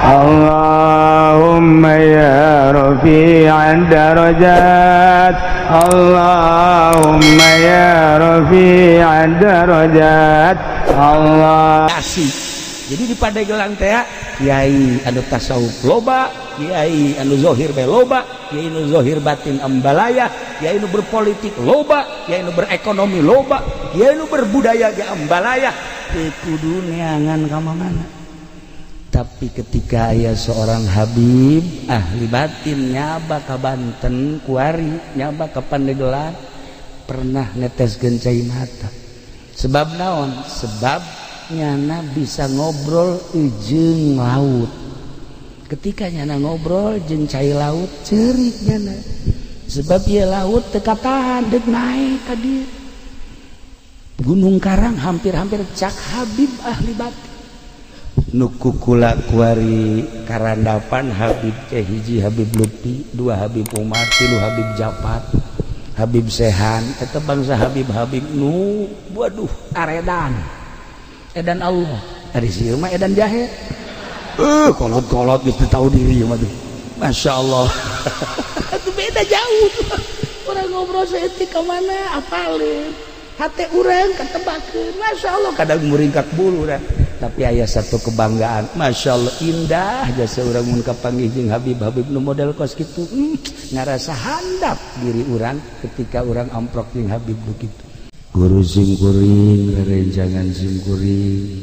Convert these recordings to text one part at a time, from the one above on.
Allahumma ya rafi'ad darajat, Allahumma ya rafi'ad darajat, Allah. Kasih. Jadi di Pandeglang teh kiai anu tasawuf loba, kiai anu zohir bae loba, kiai anu zohir batin ambalaya, kiai anu berpolitik loba, kiai anu berekonomi loba, kiai anu berbudaya ge ambalaya. Teu kudu neangan ka mana. Tapi ketika aya seorang Habib ahli batin nyaba ka Banten kuari, nyaba ka Pandeglang, pernah neteskeun cai mata. Sebab naon? Sebab nyana bisa ngobrol jeung laut. Ketika nyana ngobrol jeung cai laut, cerik nyana. Sebab ieu laut teu katahan deuk naek ka dieu. Gunung Karang hampir-hampir cak Habib ahli batin. Nu kukula kuari karandapan Habib teh hiji Habib Lutfi, dua Habib Umar, tilu Habib Japar, Habib Sehan, eta bangsa Habib-habib nu waduh aredan. Edan Allah. Ari sieu mah edan jahe. Kolot-kolot geus teu tahu diri mah tuh. Masya Allah. Itu beda jauh. Orang ngobrol saeutik ka mana apalin. Hate urang katebakeun. Masya Allah kadang muringkak bulu dah. Tapi aya satu kebanggaan. Masya Allah indah jasa urang mun kapanggih jeung Habib-habib nu model kos kitu. Ngarasa handap diri urang ketika urang amprok jeung Habib nu kitu. Guru simkuring, rerencangan simkuring,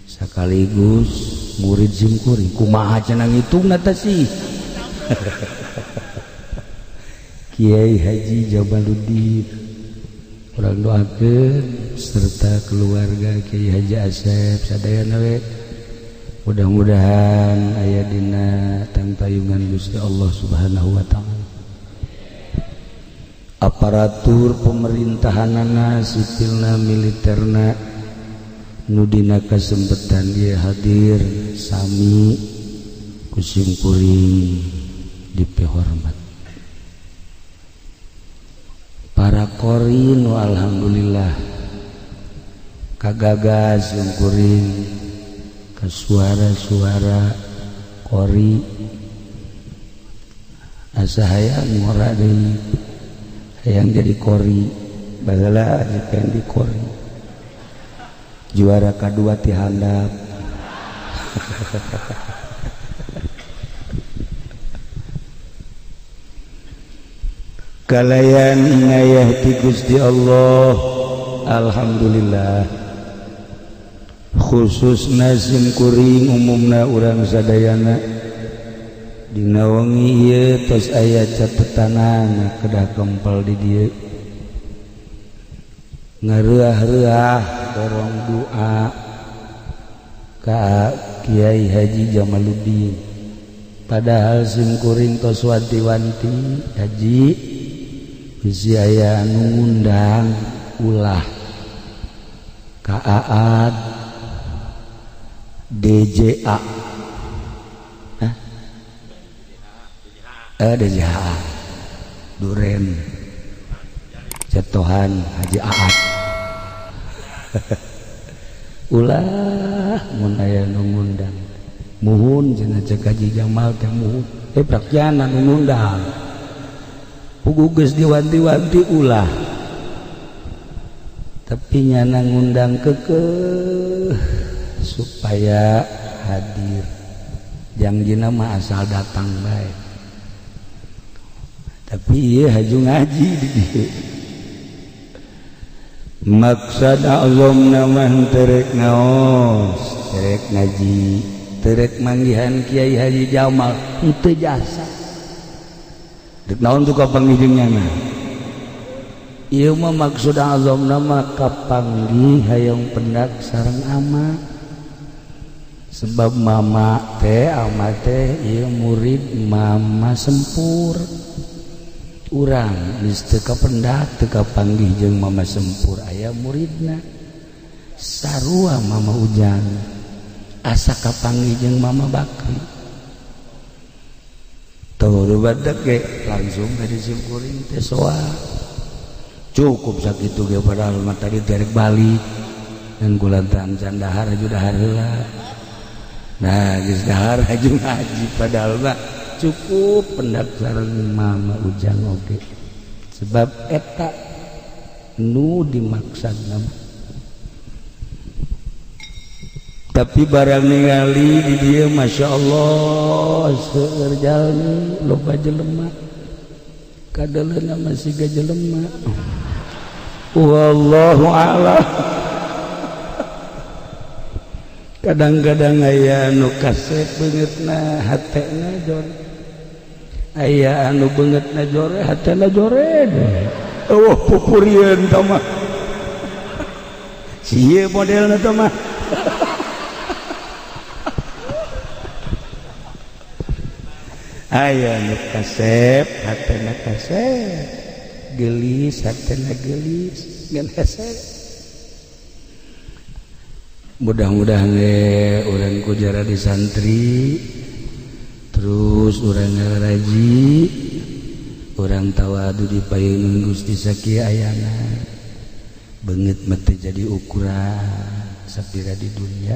sekaligus murid simkuring. Kumaha cenah ngitungna teh sih? Kiai Haji Jamaluddin, urang doakeun serta keluarga Kiai Haji Asep sadayana we. Mudah-mudahan aya dina tangtayungan Gusti Allah Subhanahu wa taala. Aparatur pemerintahanana, sipilna, militerna nu dina kasempetan ieu hadir sami ku simkuring dipihormat. Para qori nu alhamdulillah kagagas simkuring ke suara-suara qori, asa hayang ngora deui, hayang jadi qori. Baheula pengen di qori, juara kadua ti handap. Kalayan inayah ti Gusti Allah, alhamdulillah, khususna simkuring, umumna urang sadayana, dina wengi ieu tos aya catetanana kedah kempel di dieu, ngareah-reuah dorong doa ka Kiai Haji Jamaluddin. Padahal simkuring tos wanti-wanti, "Haji, bisi aya anu ngundang ulah ka Aad DJA." Hah? DJA Duren Cetohan Haji Aad, ulah mun aya nu ngundang. "Muhun," cenah cek Haji Jamal teh, "muhun." Prakjana nu ngundang puguh geus diwanti-wanti ulah, tapi nyana ngundang kekeh supaya hadir. Jangjina mah asal datang bae, tapi ieu haju ngaji di dieu. Maksad azamna mah terek ngaos, terek ngaji, terek manggihan Kiai Haji Jamal, henteu jasa. Dek naon tuh kapanggih jeung nyana? Ieu mah maksud azamna mah kapanggih hayang pendak sareng ama. Sebab mama teh, ama teh ieu murid mama sempur. Urang geus teu kapendak, teu kapanggih jeung mama sempur, aya muridna. Sarua mama Ujang asa kapanggih jeung mama Bakri. Tuh badak ge langsung dari simkuring teh soa. Cukup sakitu ge, padahal mah tadi derek balik dan kulantaran can dahar aju dahar heula. Nah geus dahar haju ngaji padahal mah cukup pendak sareng mama Ujang oge. Sebab eta nu dimaksudna. Tapi barang ningali di dieu Masya Allah seueur jalmi loba jelema kadeleuna masih ga jelema. Wallahu a'lam. Kadang-kadang aya anu kasep beungeutna hatena jor, aya anu beungeutna jore hatena jore. Eueuh pupurieun tah mah. Sieu modelna tah mah. Aya nu kasep hatena kasep, geulis hatena geulis, ngan hese. Mudah-mudahan urang ku jara di santri terus urang ngaraji, urang tawadu di payunun Gusti sakieu ayana. Beungeut mah teu jadi ukuran sapira di dunia,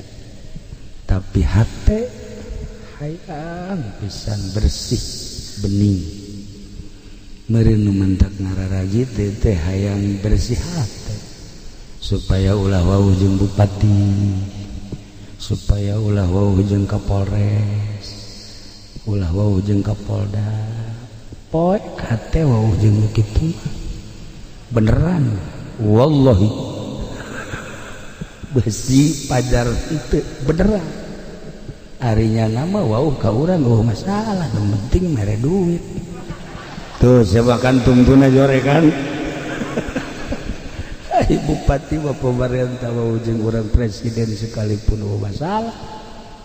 tapi hate hayang pisan bersih bening. Meureun nu mentak ngararaji teh hayang bersih hate supaya ulah wauh jeung bupati, supaya ulah wauh jeung kapolres, ulah wauh jeung kapolda. Poek hate wauh jeung nu kitu mah beneran wallahi besi pajar itu beneran. Arinya nama wauh ka urang eueuh masalah, nu penting mere duit. Tuh siapa kan tungtuna jore kan. Ai bupati wa pemerintah wauh jeung urang presiden sekalipun eueuh masalah,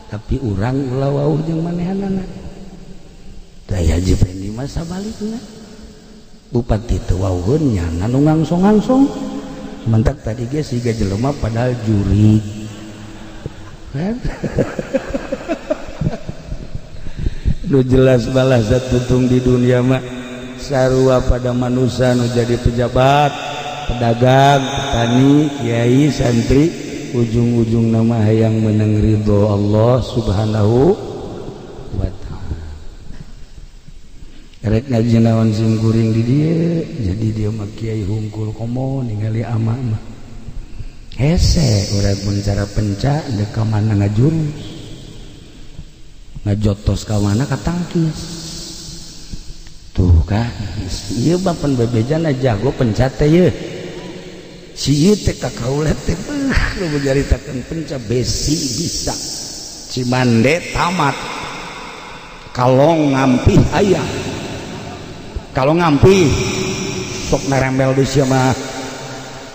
tapi urang ulah wauh jeung manehanana. Da Haji Pendi mah sabalikna. Bupati teu wauheun nyana nu ngangsong-ngangsong. Mentak tadi ge siga jelema padahal jurig. Kan? Nu jelas balas tutung di dunia mah sarua pada manusia nu jadi pejabat, pedagang, petani, kiai, santri, ujung-ujung nama hayang menang ridho Allah Subhanahu wa ta'ala. Rek ngaji naon sing kuring di dieu, jadi dia mah kiai hungkul komo ningali ama mah. Hese urang mun cara penca deuk ka mana ngajurus. Ngajotos ka mana katangkis. Tuh kan, ieu mah pan bebejana jago penca teh yeuh. Si ieu teh ka kaula teh beuh nu nyaritakeun penca besi bisa. Cimande tamat. Kalong ngampih aya. Kalau ngampih sok narembel di sia mah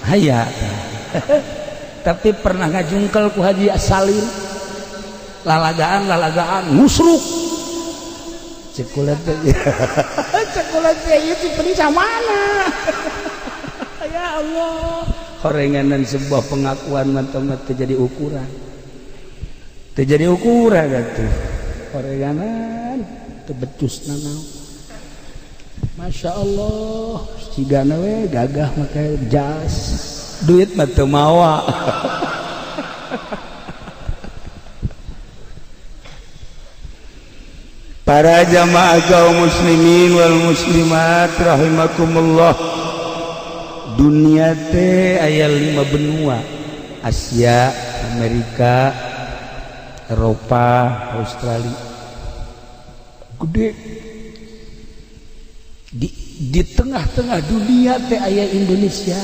aya. Tapi pernah ngajungkel ku Haji Salim. Lalagaan musruk. Cekulat teh. Cekulat teh ieu ti penca mana? Ya Allah. Horenganan sebuah pengakuan mantap teu jadi ukuran. Teu jadi ukuran atuh. Horenganan teu becus nanaon. Masya Allah, cigana we gagah make jas. Duit mah teu mawa. Para jamaah kaum muslimin wal muslimat rahimakumullah. Dunia teh aya 5 benua, Asia, Amerika, Eropa, Australia. Gede. Di tengah-tengah dunia teh aya Indonesia.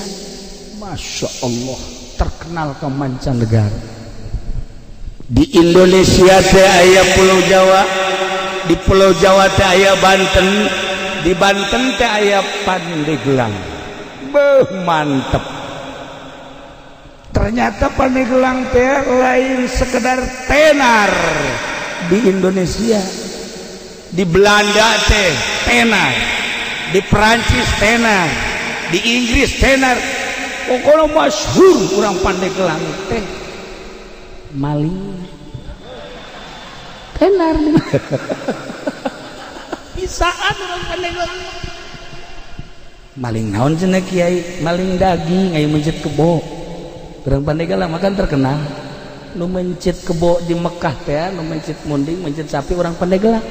Masya Allah, terkenal ke mancanegara. Di Indonesia teh aya Pulau Jawa, di Pulau Jawa teh aya Banten, di Banten teh aya Pandeglang. Beuh mantep. Ternyata Pandeglang teh lain sekedar tenar di Indonesia. Di Belanda teh tenar, di Perancis tenar, di Inggris tenar. Pokoknya masyhur urang Pandeglang teh maling tenar. Bisaan urang Pandeglang maling naon cenah kiai, maling daging aya mencet kebo. Urang Pandeglang makan terkenal. Nu mencit kebo di Mekah teh, nu mencit munding, mencit sapi orang Pandeglang.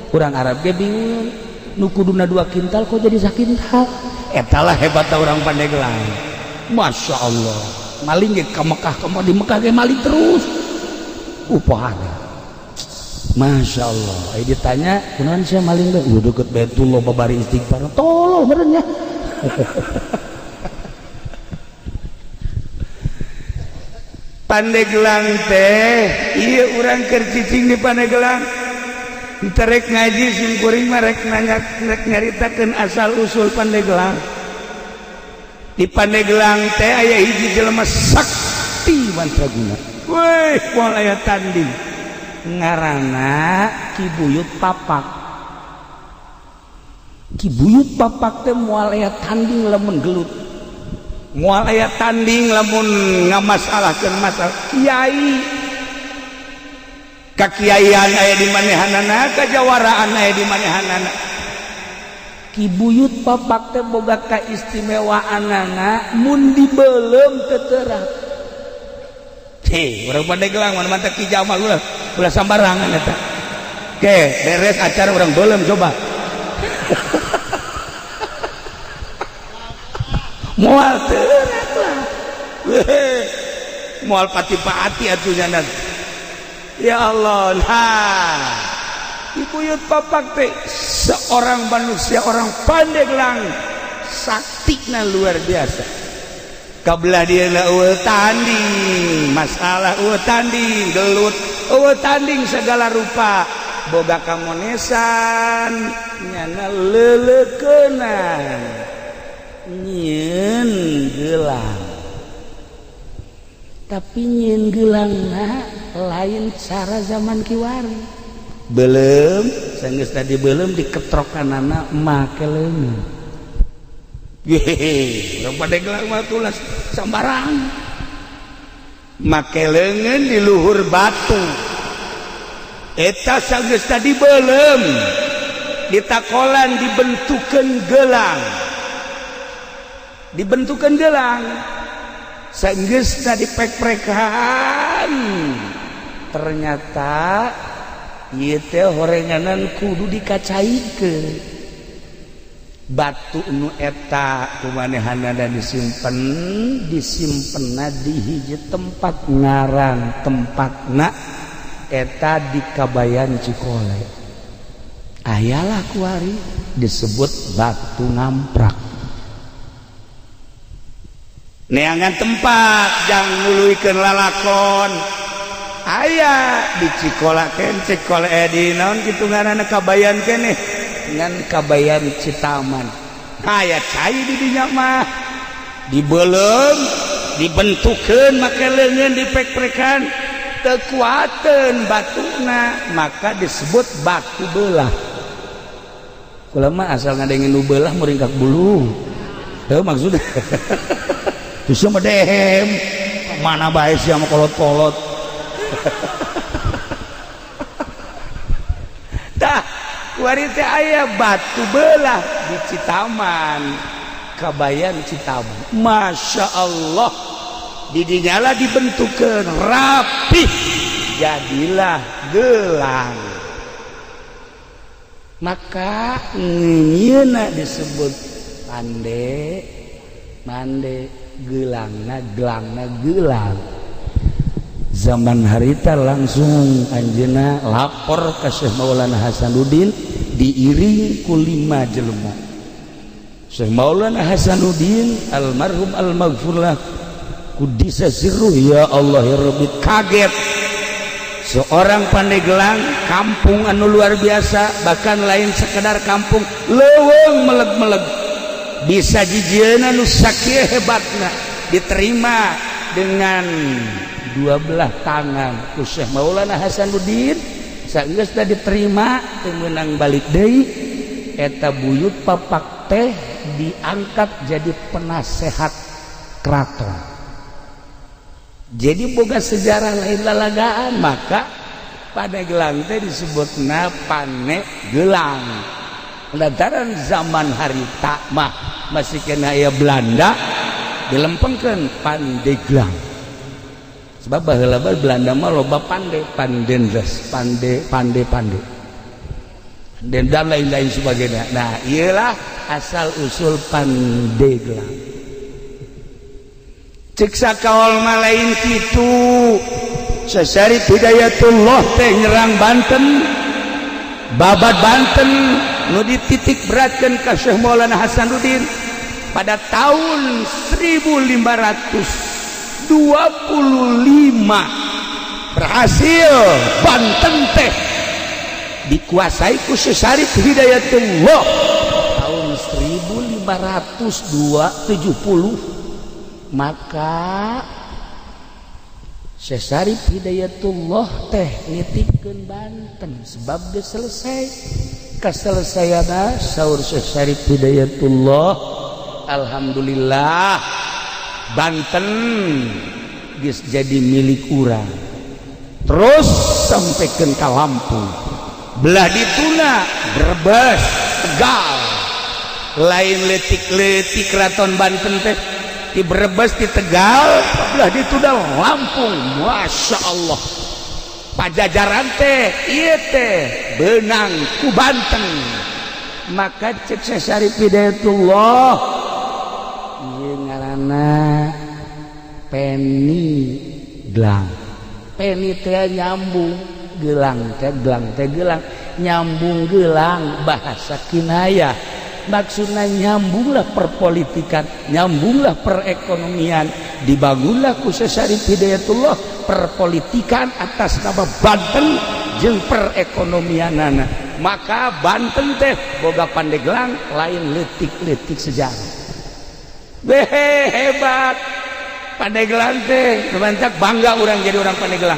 Orang Arab ge bingung, nu kuduna 2 kintal kok jadi sakintal. Eta lah hebatna orang Pandeglang. Masya Allah, maling ge ka Mekah, ka di Mekah ge maling terus. Upahana. Masya Allah. Ai ditanya, kunaon sia maling teh? Ieu deket Baitullah babari istighfar. Tolol meureun nya. Pandeglang teh, ieu urang keur cicing di Pandeglang. Terek ngaji simkuring mah rek nanya, rek nyaritakeun asal usul Pandeglang. Di Pandeglang teh aya hiji jelema sakti mandraguna. Weh, moal aya tanding. Ngaranna Ki Buyut Papak. Ki Buyut Papak teh moal aya tanding lamun gelut. Moal aya tanding lamun ngamasalahkeun masalah kiai. Kakiaian aya di manehanana, kajawaraan aya di manehanana. Ki Buyut Papak teh boga kaistimewaanana mun dibeuleum teu terang. Hei, urang Pandeglang mana mantap Ki Jamal ulah ulah sambarangan eta. Oke, beres acara urang beuleum coba. Moal terang lah. Moal pati-pati atuh nya. Ya Allah, nah. Ki Buyut Papak teh seorang manusia, orang Pandeglang, saktina luar biasa. Kabelah dia eueuh tanding, masalah eueuh tanding, gelut, eueuh tanding segala rupa. Boga kamonesan, nyana leleukeunang, nyieun gelang. Tapi nyieun geulangna lain cara zaman kiwari. Belum, sanggeus tadi belum diketrokanana make leungeun. Hehehe, urang Pandeglang mah tulas sambarang. Make leungeun di luhur batu. Eta sanggeus tadi belum ditakolan dibentukeun gelang. Dibentukeun gelang. Sanggeus tadi pek-prekan. Ternyata ieu teh horenganan kudu dikacaikeun. Batu nu eta kumanehanana disimpen, disimpenna di hiji tempat ngaran tempatna eta di Kabayan Cikole. Ayalah kuari disebut batu ngamprak. Neangan tempat jang nuluykeun lalakon. Aya di Cikola ken Cikole di naon kitu ngaranna Kabayan keneh ngan Kabayan Citaman. Aya cai di dinya mah dibeuleum dibentukeun make leungeun dipek-prekan teu kuateun batuna maka disebut batu belah. Kula mah asal ngadengin nu belah muringkak bulu. Heuh maksudna. Terus mah dehem mana bae sia mah kolot-kolot. Tah kuari teh aya batu belah di Citaman, Kabayan Citaman. Masya Allah, didinyala dibentukeun rapih jadilah gelang. Maka nyeuna disebut pande mande gelangna gelangna gelang. Zaman harita langsung anjeunna lapor ke Syekh Maulana Hasanuddin diiring ku 5 jelema. Syekh Maulana Hasanuddin almarhum almaghfurlah kudisa sirruh ya Allah ya Rabbi kaget. Seorang Pandeglang kampung anu luar biasa, bahkan lain sekedar kampung leuweung meleg-meleg bisa jijieuna nu sakieu hebatna diterima dengan dua belah tangan ku Syekh Maulana Hasanuddin. Sageus teh diterima teu meunang balik deui eta Buyut Papak teh diangkat jadi penasehat keraton. Jadi boga sejarah lain lalagaan, maka Pandeglang teh disebutna Panegelang. Lantaran zaman harita mah masih kena aya Belanda dilempengkeun Pandeglang. Sebab baheula Belanda mah loba pande, pandendres, pande, pande, pande dan lain-lain sebagainya. Nah, iyalah asal usul Pandeglang. Cek sakaol mah lain kitu. Syarif Hidayatullah teh nyerang Banten, babat Banten nu dititik beratkan ka Syekh Maulana Hasanuddin pada tahun 1525. Berhasil Banten teh dikuasai ku Syekh Syarif Hidayatullah tahun 1570. Maka Syekh Syarif Hidayatullah teh nitipkeun Banten sebab geus selesai. Kaselesaiana, saur Syekh Syarif Hidayatullah, "Alhamdulillah, Banten geus jadi milik urang." Terus sampaikan ke Lampung, belah dituna, Brebes, Tegal. Lain letik-letik keraton Banten teh di Brebes, di Tegal, belah dituna, Lampung. Masya Allah, Pajajaran teh ieu teh benang ku Banten. Maka cek Syekh Syarif Hidayatullah, ieu ngaranna Peni Gelang. Peni teh nyambung, gelang teh, gelang teh gelang, nyambung gelang, bahasa kinayah. Maksudnya nyambunglah perpolitikan, nyambunglah perekonomian. Dibangunlah ku Syekh Syarif Hidayatullah perpolitikan atas nama Banten jeung perekonomianana. Maka Banten teh boga Pandeglang, lain letik-letik sejarah. Behe, hebat Pandeglang teh. Mantap, bangga orang jadi orang Pandeglang,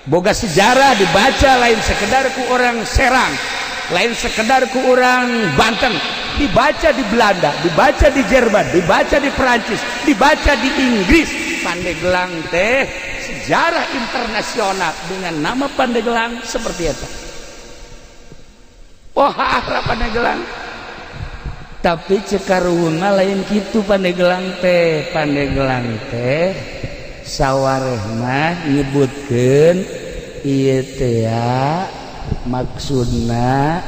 boga sejarah dibaca lain sekedar ku orang Serang, lain sekedar ku orang Banten, dibaca di Belanda, dibaca di Jerman, dibaca di Perancis, dibaca di Inggris. Pandeglang teh sejarah internasional dengan nama Pandeglang seperti itu. Wah, Pandeglang. Tapi cek karuhun lain gitu Pandeglang teh. Pandeglang teh sawarehna nyebutkeun ieu teh maksudna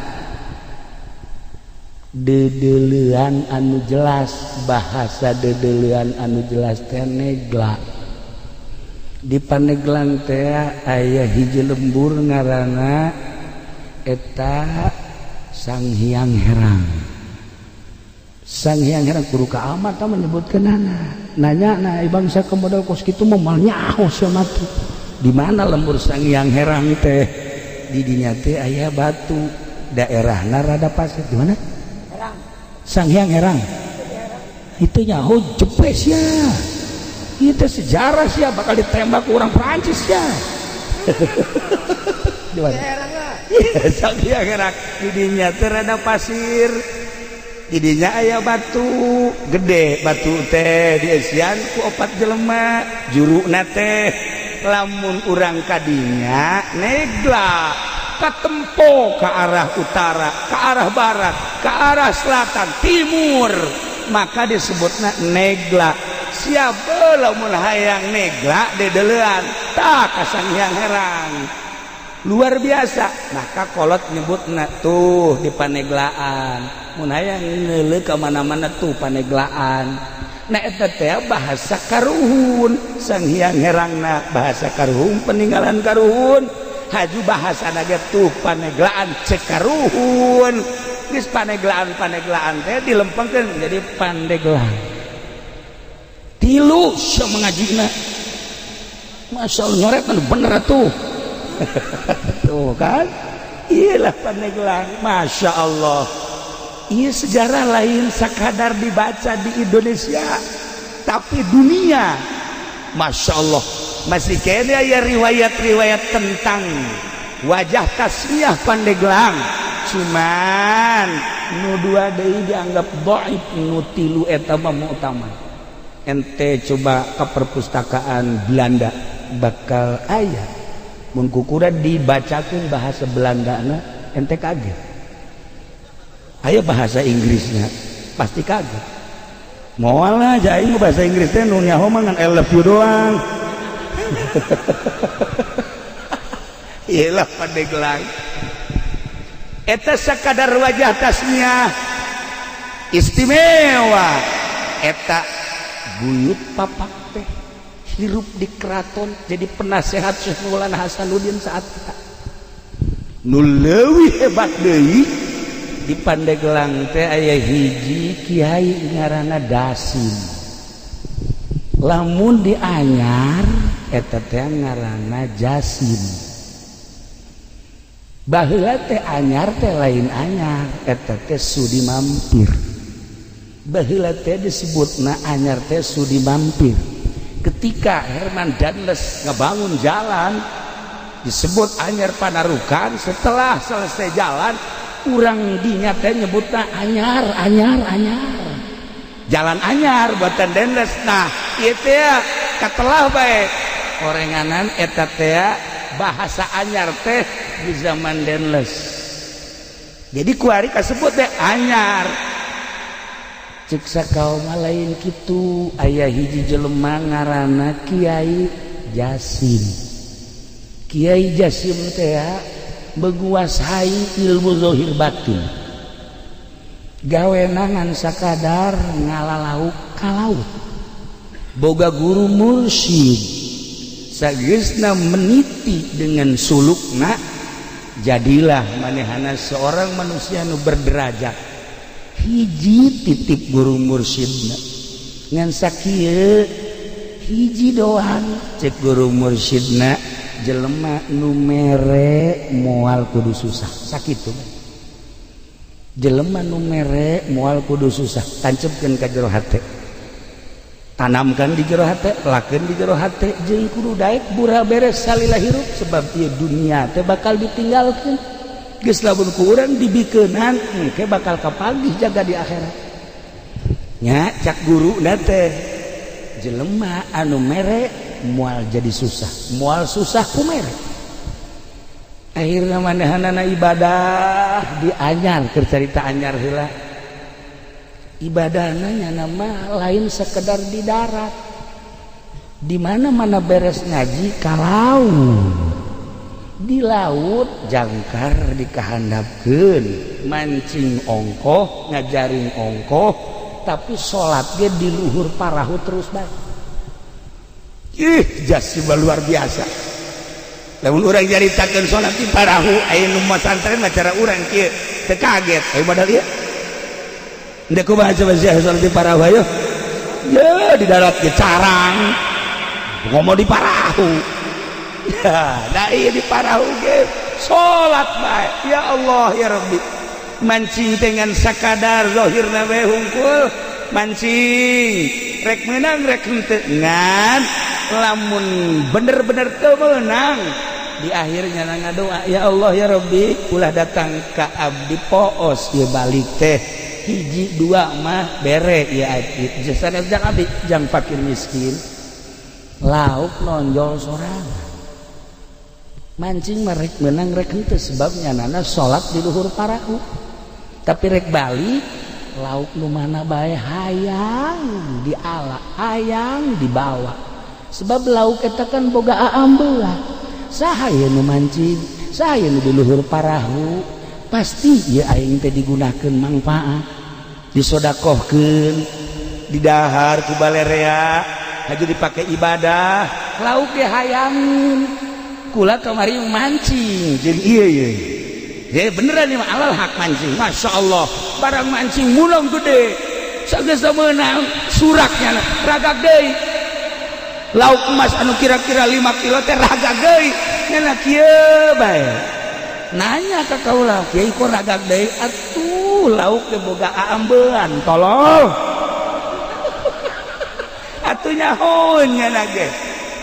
dedelean anu jelas. Bahasa dedelean anu jelas teh negla. Di Pandeglang teh aya hiji lembur ngaranna eta Sang Hyang Herang. Sang Hyang Herang kudu ka amat menyebutkeun nanya. Nah, bangsa ke model kos kitu mah moal nyaho sia mah. Di mana lembur Sang Hyang Herang teh? Di dinya teh aya batu, daerahna rada pasir. Di mana Sang Hyang Herang itu? Nyaho jepes ya, itu sejarah sih, bakal ditembak orang Prancis ya. Di mana? Iya, Sang Hyang Herang di dinya teh rada pasir, didinya aya batu gede. Batu teh dieusian ku opat jelema. Juruna teh lamun urang kadinya negla, katempo ke arah utara, ke arah barat, ke arah selatan, timur, maka disebutna negla. Siapa lamun hayang negla dedelean tak ka Sang Hyang Herang. Luar biasa. Maka kolot nyebutna tuh di Paneglaan, mun hayang ngeuleuh ka mana-mana tuh Paneglaan. Nah, eta teh bahasa karuhun. Sang Hyang Herangna bahasa karuhun, peninggalan karuhun. Haju bahasa naga tuh Paneglaan cek karuhun. Geus Paneglaan, Paneglaan teh dilempengkeun jadi Pandeglang. Tilu sia mengajina. Masya Allah, nyoret anu bener tuh. Tuh kan, iyalah Pandeglang. Masya Allah, iya, sejarah lain sakadar dibaca di Indonesia, tapi dunia. Masya Allah, masih kene ya riwayat-riwayat tentang wajah tasmiyah Pandeglang. Cuman nu dua deui dianggap dhaif, nu tilu eta mah utama. Ente coba ke perpustakaan Belanda, bakal aya. Mun kukura dibacakeun bahasa Belanda na, ente kaget. Ayo bahasa Inggrisnya pasti kaget. Moal lah aja aing bahasa Inggris teh nu nyaho mah ngan "I love you" doang. Iyalah, Pandeglang eta sakadar wajah tasmiah istimewa. Eta buyut papak teh hirup di keraton, jadi penasehat Syekh Maulana Hasanuddin saat kita. Nu leuwih hebat deui, di Pandeglang teh aya hiji kiai ngaranna Dasim. Lamun di Anyar eta teh ngaranna Jasim. Baheula teh Anyar teh lain Anyar, eta teh Sudi Mampir. Baheula teh disebutna Anyar teh Sudi Mampir. Ketika Herman Daendels ngebangun jalan disebut Anyar Panarukan. Setelah selesai jalan, urang dinya teh nyebutna Anyar, Anyar, Anyar, jalan Anyar buatan Daendels. Nah, itu ya katelah bae orenganan eta teh bahasa Anyar teh di zaman Daendels. Jadi kuari kasebut teh Anyar. Cek kaum lain kitu, aya hiji jelema ngaranna Kiai Jasim. Kiai Jasim teh menguasai ilmu zahir batin, gawenangan sakadar ngala lauk ka laut, boga guru mursyid. Sageusna meniti dengan sulukna, jadilah manehana seorang manusia nu berderajat. Hiji titip guru mursyidna ngan sakieu hiji doang. Cek guru mursyidna, jelema nu mere moal kudu susah. Sakitu, jelema nu mere moal kudu susah. Tancepkeun ka jero hate, tanamkan di jero hate, lakeun di jero hate, jeung kudu daek bura beres salila hirup, sebab ieu dunia teh bakal ditinggalkeun. Geus lamun ku urang dibikeunan, engke bakal kapanggih jaga di akhirat nya. Cak guru teh, jelema anu mere moal jadi susah, moal susah ku mere. Akhirnya manehanana ibadah di Anyar. Keur carita Anyar heula, ibadahna nama lain sekedar di darat, di mana-mana. Beres ngaji kalau di laut, jangkar dikahandapkeun, mancing ongkoh, ngajaring ongkoh, tapi salat ge di luhur parahu terus bae. Ih, jas luar biasa. Lamun urang nyaritakeun salat di parahu, aya nu masantren mah cara urang kieu teu kaget. Ayo badal ieu. Ndek kumaha coba sia salat di parahu? Ayo. Ya, di darat ge carang. Ngomong di parahu. Ya, nah iya, di parahu ge salat bae. Ya Allah ya Rabbi. Mancing dengan sakadar zahirna we hungkul mancing, rek menang rek henteu, ngan lamun bener-bener teu meunang, di akhirnya ngadoa, "Ya Allah ya Rabbi, ulah datang ka abdi poos ya balik teh hiji dua mah bere ya abdi, sanes jang abdi, jang fakir miskin." Lauk nonjol sorangan. Mancing mah rek menang rek henteu, sebabnya nana salat di luhur parahu, tapi rek balik lauk nu mana bae hayang diala, hayang dibawa, sebab lauk eta kan boga aambelah. Saha ye nu mancing, saha ye nu di luhur parahu, pasti ya aing teh digunakeun manfaat, disodakohkeun, didahar ku balerea, haju dipake ibadah. Lauk ge hayang. Kula kamari mancing jeung ieu ieu ye, beneran nih alal hak mancing. Masya Allah, barang mancing mulong gede. Sageus meunang, suraknya ragag deui. Lauk emas anu kira-kira 5 kilo teh ragag deui. Nya kieu bae nanya ka kaula, "Kiai, kok ragag deui?" "Atuh lauk teh boga aambean, tolol atuh." Nyaho nya ge,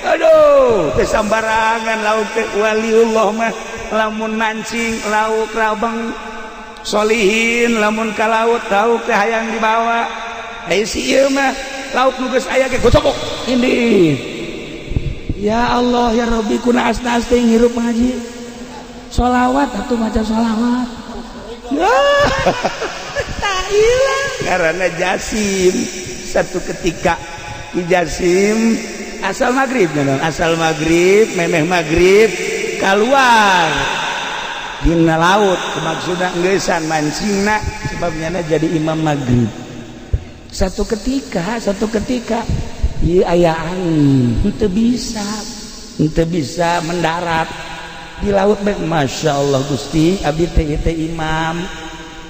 aduh, teh sambarangan lauk teh. Waliullah mah lamun mancing lauk rabang, solihin lamun ka laut, lauk teh hayang dibawa. Ai si ieu mah lauk nu geus aya ge gocok ini. Ya Allah ya Rabbi, kuna asna teh ngirup ngaji sholawat atuh, maca sholawat. Tak hilang karena Jasim. Satu ketika Ki Jasim Asal maghrib, asal maghrib, memeh maghrib keluar dina laut. Maksudna ngeusan mancingna, sebabnya jadi imam maghrib. Satu ketika ieu aya angin, henteu bisa mendarat di laut bae. Masya Allah, Gusti, abdi teh teh imam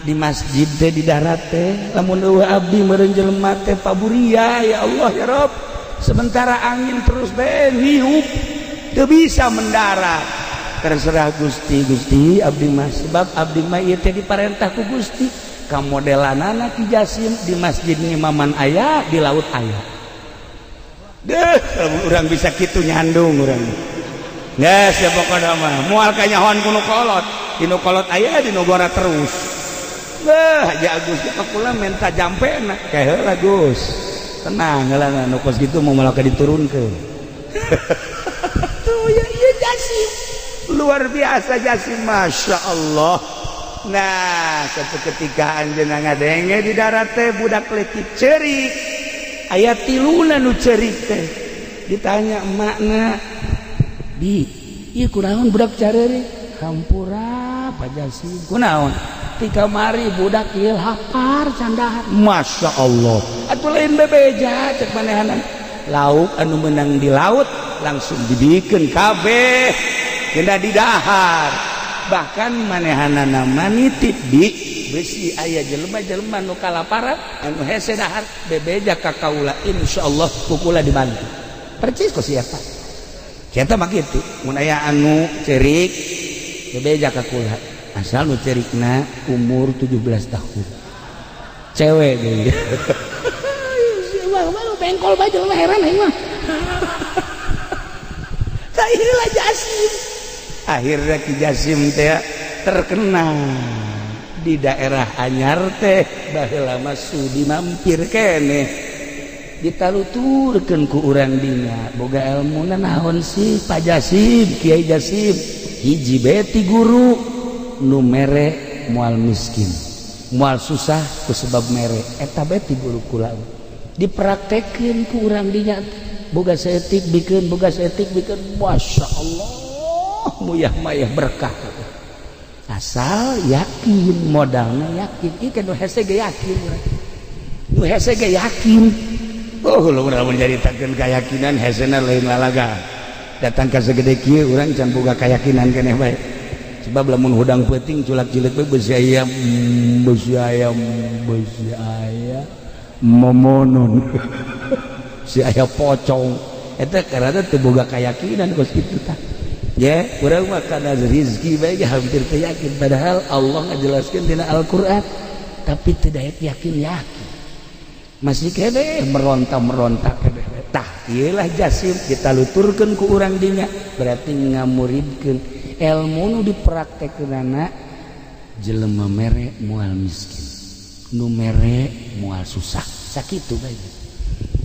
di masjid teh di darat teh. Lamun euweuh abdi meureun jelema teh paburia. Ya Allah, ya Rob, sementara angin terus bae niup, teu bisa mendarat. Terserah Gusti. Gusti, abdi mah, sebab abdi mah ieu teh diparentah ku Gusti. Kamodelanana Ki Jasim di masjid ngimaman aya, di laut aya. Deh, lamun urang bisa kitu, nyandung urang. Geus ya, pokona mah moal kanyahoan ku nu kolot. Di nu kolot aya, di nu gora terus. Beuh, Haji Agus ka kula minta jampena. Kae heula, Gus. Tenang heula, nu kos kitu mau malah diturunkeun. Tuh ya, iya Jasim. Luar biasa Jasim, Masya Allah. Nah, satu ketika anjeunna ngadenge di darat teh budak leutik ceurik. Aya tiluna nu ceurik teh. Ditanya emakna, "Bi, ieu kunaon budak careurik?" "Hampura, Pak Jasim." "Kunaon?" "Ti kamari budak ieu lapar, can dahar." Masya Allah. Atuh lain bebeja cek manehanan. Lauk anu menang di laut langsung dibikeun kabeh. Kena didahar. Bahkan manehanana nitip, "Bi, bisi aya jelema-jelema nu kalaparan, anu hese dahar, bebeja ka kaula, insyaallah ku kula dibantu." Percis kok siapa? Eta mah kitu, mun aya anu ceurik, bebeja ka kula. Asal nu ceurikna umur 17 tahun. Cewek deui. Bengkol bae jelema, heran aing mah. Tah, inilah Jasim. Akhirnya Ki Jasim teh terkenal di daerah Anyar teh. Baheula mah sudi mampir keneh, ditaluturkeun ku urang dinya, "Boga ilmu naon sih, Pak Jasim, Kiai Jasim?" "Hiji beti guru, nu mere moal miskin, moal susah ku sebab mere. Eta beti guru kula." Dipraktekeun ku urang dinya, boga saeutik bikeun, boga saeutik bikeun. Masya Allah, muyah mayah berkah, asal yakin. Modalnya yakin. Ieu kan nu hese ge yakin, nu hese ge yakin. Oh, lu lamun nyaritakeun keyakinan, hesena lain lalaga. Datang ka segede kieu urang can boga keyakinan keneh bae, sebab lamun hudang peuting culak cileuk bae, besi ayam, besi ayam, besi aya momonon, si aya pocong. Eta karena teu boga keyakinan kos kitu. Tah ya, urang mah kana rezeki bae hampir teu yakin, padahal Allah ngajelaskeun dina Al-Qur'an, tapi tidak yakin. Yakin masih kene meronta-meronta kene. Tah, ieulah Jasim, ditaluturkeun ku urang dinya, berarti ngamuridkeun ilmu nu dipraktekkeunana, jelema mere moal miskin, nu mere moal susah. Sakitu bae.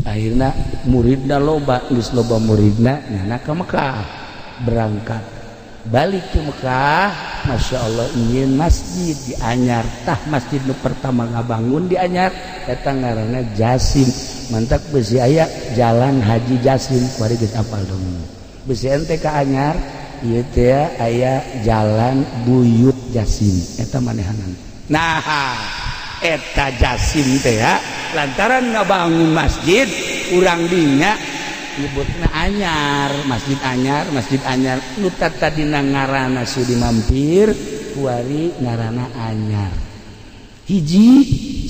Akhirna muridna loba. Geus loba muridna, nyana ka Mekah, berangkat balik ke Mekah. Masya Allah, ingin masjid di Anyar. Tah, masjid nu pertama ngabangun di Anyar eta ngaranna Jasim. Mantak besi aya Jalan Haji Jasim. Kuari geus apal dong. Besi ente ka Anyar ieu teh aya Jalan Buyut Jasim, eta manehanan. Nah, eta Jasim teh ya, lantaran ngabangun masjid, urang dinya nyebutna Anyar, Masjid Anyar, Masjid Anyar. Nu tadina ngaranna Sudi Mampir, kuari ngaranna Anyar. Hiji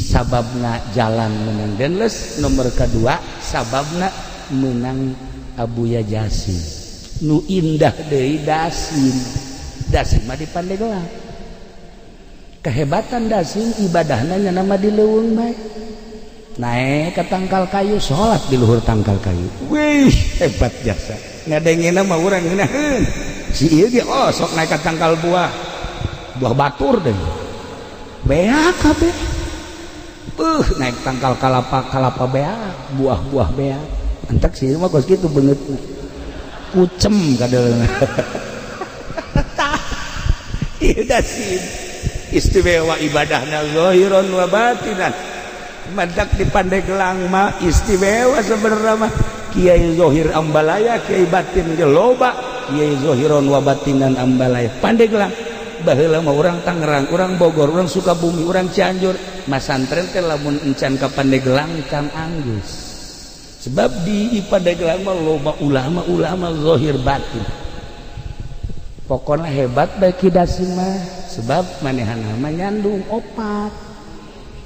sababna jalan menang Denles, nomor kedua sababna menang Abuya Jasim. Nu indah deui Dasim. Dasim mah di Pandeglang. Kehebatan Dasim, ibadahna nama di leuweung bae, naik ke tangkal kayu, sholat di luhur tangkal kayu. Wih, hebat jasa. Ngadengina mah urang ngeunaheun si ieu ge. Oh, sok naik ke tangkal buah, buah batur deh, beak kabeh. Naik tangkal kalapa, kalapa beak, buah-buah beak. Entak sih mah kos kitu beungeut kucem kadeulna. Tah, ieu Dasim istimewa ibadahna zahiran wa batinan. Mantak di Pandeglang mah istimewa sebenarnya mah. Kiai Zohir ambalaya, Kiai batin ge loba, Kiai Zohiron wa batinan ambalaya. Pandeglang baheula mah urang Tangerang, urang Bogor, urang Sukabumi, urang Cianjur masantren teh lamun encan ka Pandeglang can anggeus, sebab di Pandeglang mah loba ulama-ulama zohir batin. Pokoknya hebat bae Ki Dasim mah, sebab manehna mah nyandung opat.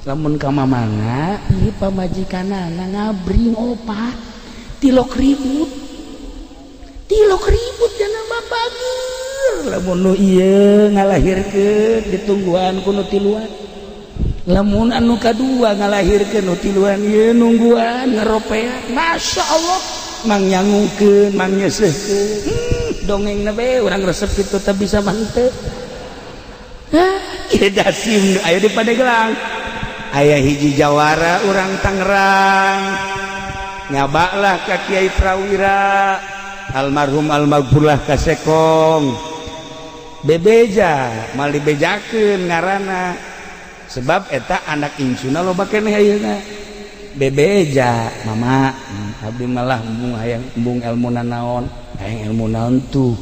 Lamun ka mamana ieu pamajikanana ngabring opat, tilok ribut, tilok ribut jana mah bager. Lamun nu ieu ngalahirkeun, ditungguan ku nu tiluan. Lamun anu kadua ngalahirkeun, nu tiluan ieu nungguan ngaropea. Masya Allah, mang nyangukeun, mang nyeuseuhkeun. Dongeng be urang resep kitu teh bisa mah henteu. Ieu Dasim aya di Pandeglang. Aya hiji jawara urang Tangerang, nyabaklah ka Kiai Prawira almarhum almaghfurlah ka Sekong, bebeja mal dibejakeun ngaranna, sebab eta anak incuna loba keneh ayeuna. Bebeja, "Mama, abdi malah embung hayang embung ilmu nanaon, hayang ilmu naon tuh?"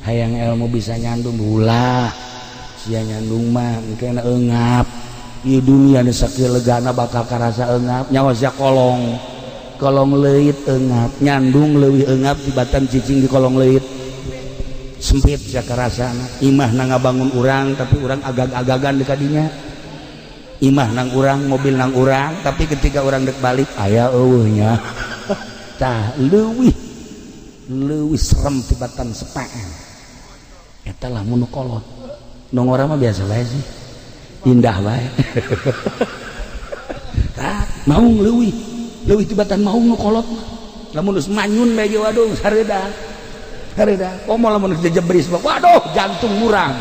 "Hayang ilmu bisa nyandung." "Ulah sia nyandung mah, engke eungap. Ieu dunia nu sakieu legana bakal karasa eungap. Nyawa sia kolong kolong leuit eungap, nyandung leuwih eungap tibatan cicing di kolong leuit sempit. Sia karasana imah na ngabangun urang, tapi urang agag-agagan di kadinya. Imah nang urang, mobil nang urang, tapi ketika urang dek balik aya eueuhnya. Tah, leuwih leuwih serem tibatan sepaan eta lah mun kolot. Nu ngora mah biasa bae sih, indah bae. Tah, maung leuwih leuwih tibatan maung nu kolot mah. Lamun geus manyun bae ge, waduh, hareuda hareuda. Komo lamun geus jebris, waduh, jantung murang.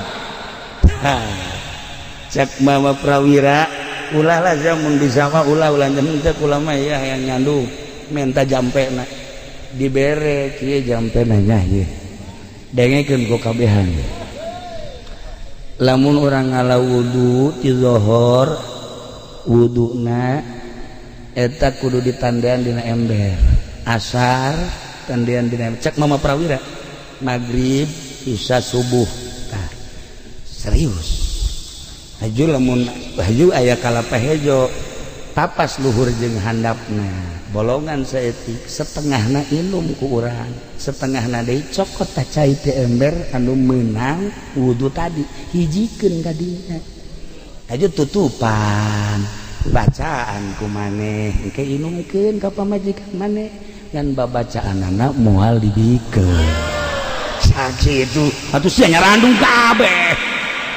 Cek Mama Prawira, "Ulah lah mun bisa mah, ulah ulah henteu kula mah ya yang nyandung." Menta jampena, dibere kieu jampena nya. Ieu dengekeun ku kabehan. Lamun urang ngala wudu ti zohor, wuduna eta kudu ditandean dina ember. Asar tandean dina ember, cek Mama Prawira. Maghrib, Isya, subuh. Tah, serius. Haju lamun haju aya kalapa hejo, tapas luhur jeung handapna, bolongan saeutik, setengahna inum ku urang, setengahna deui cokot ta cai ti ember anu meunang wudu tadi, hijikeun ka dinya. Haju tutupan, bacaan ku maneh, engke inumkeun ka pamajikan maneh, ngan babacaanana moal dibikeun. Sakitu atuh sia nyarandung kabeh.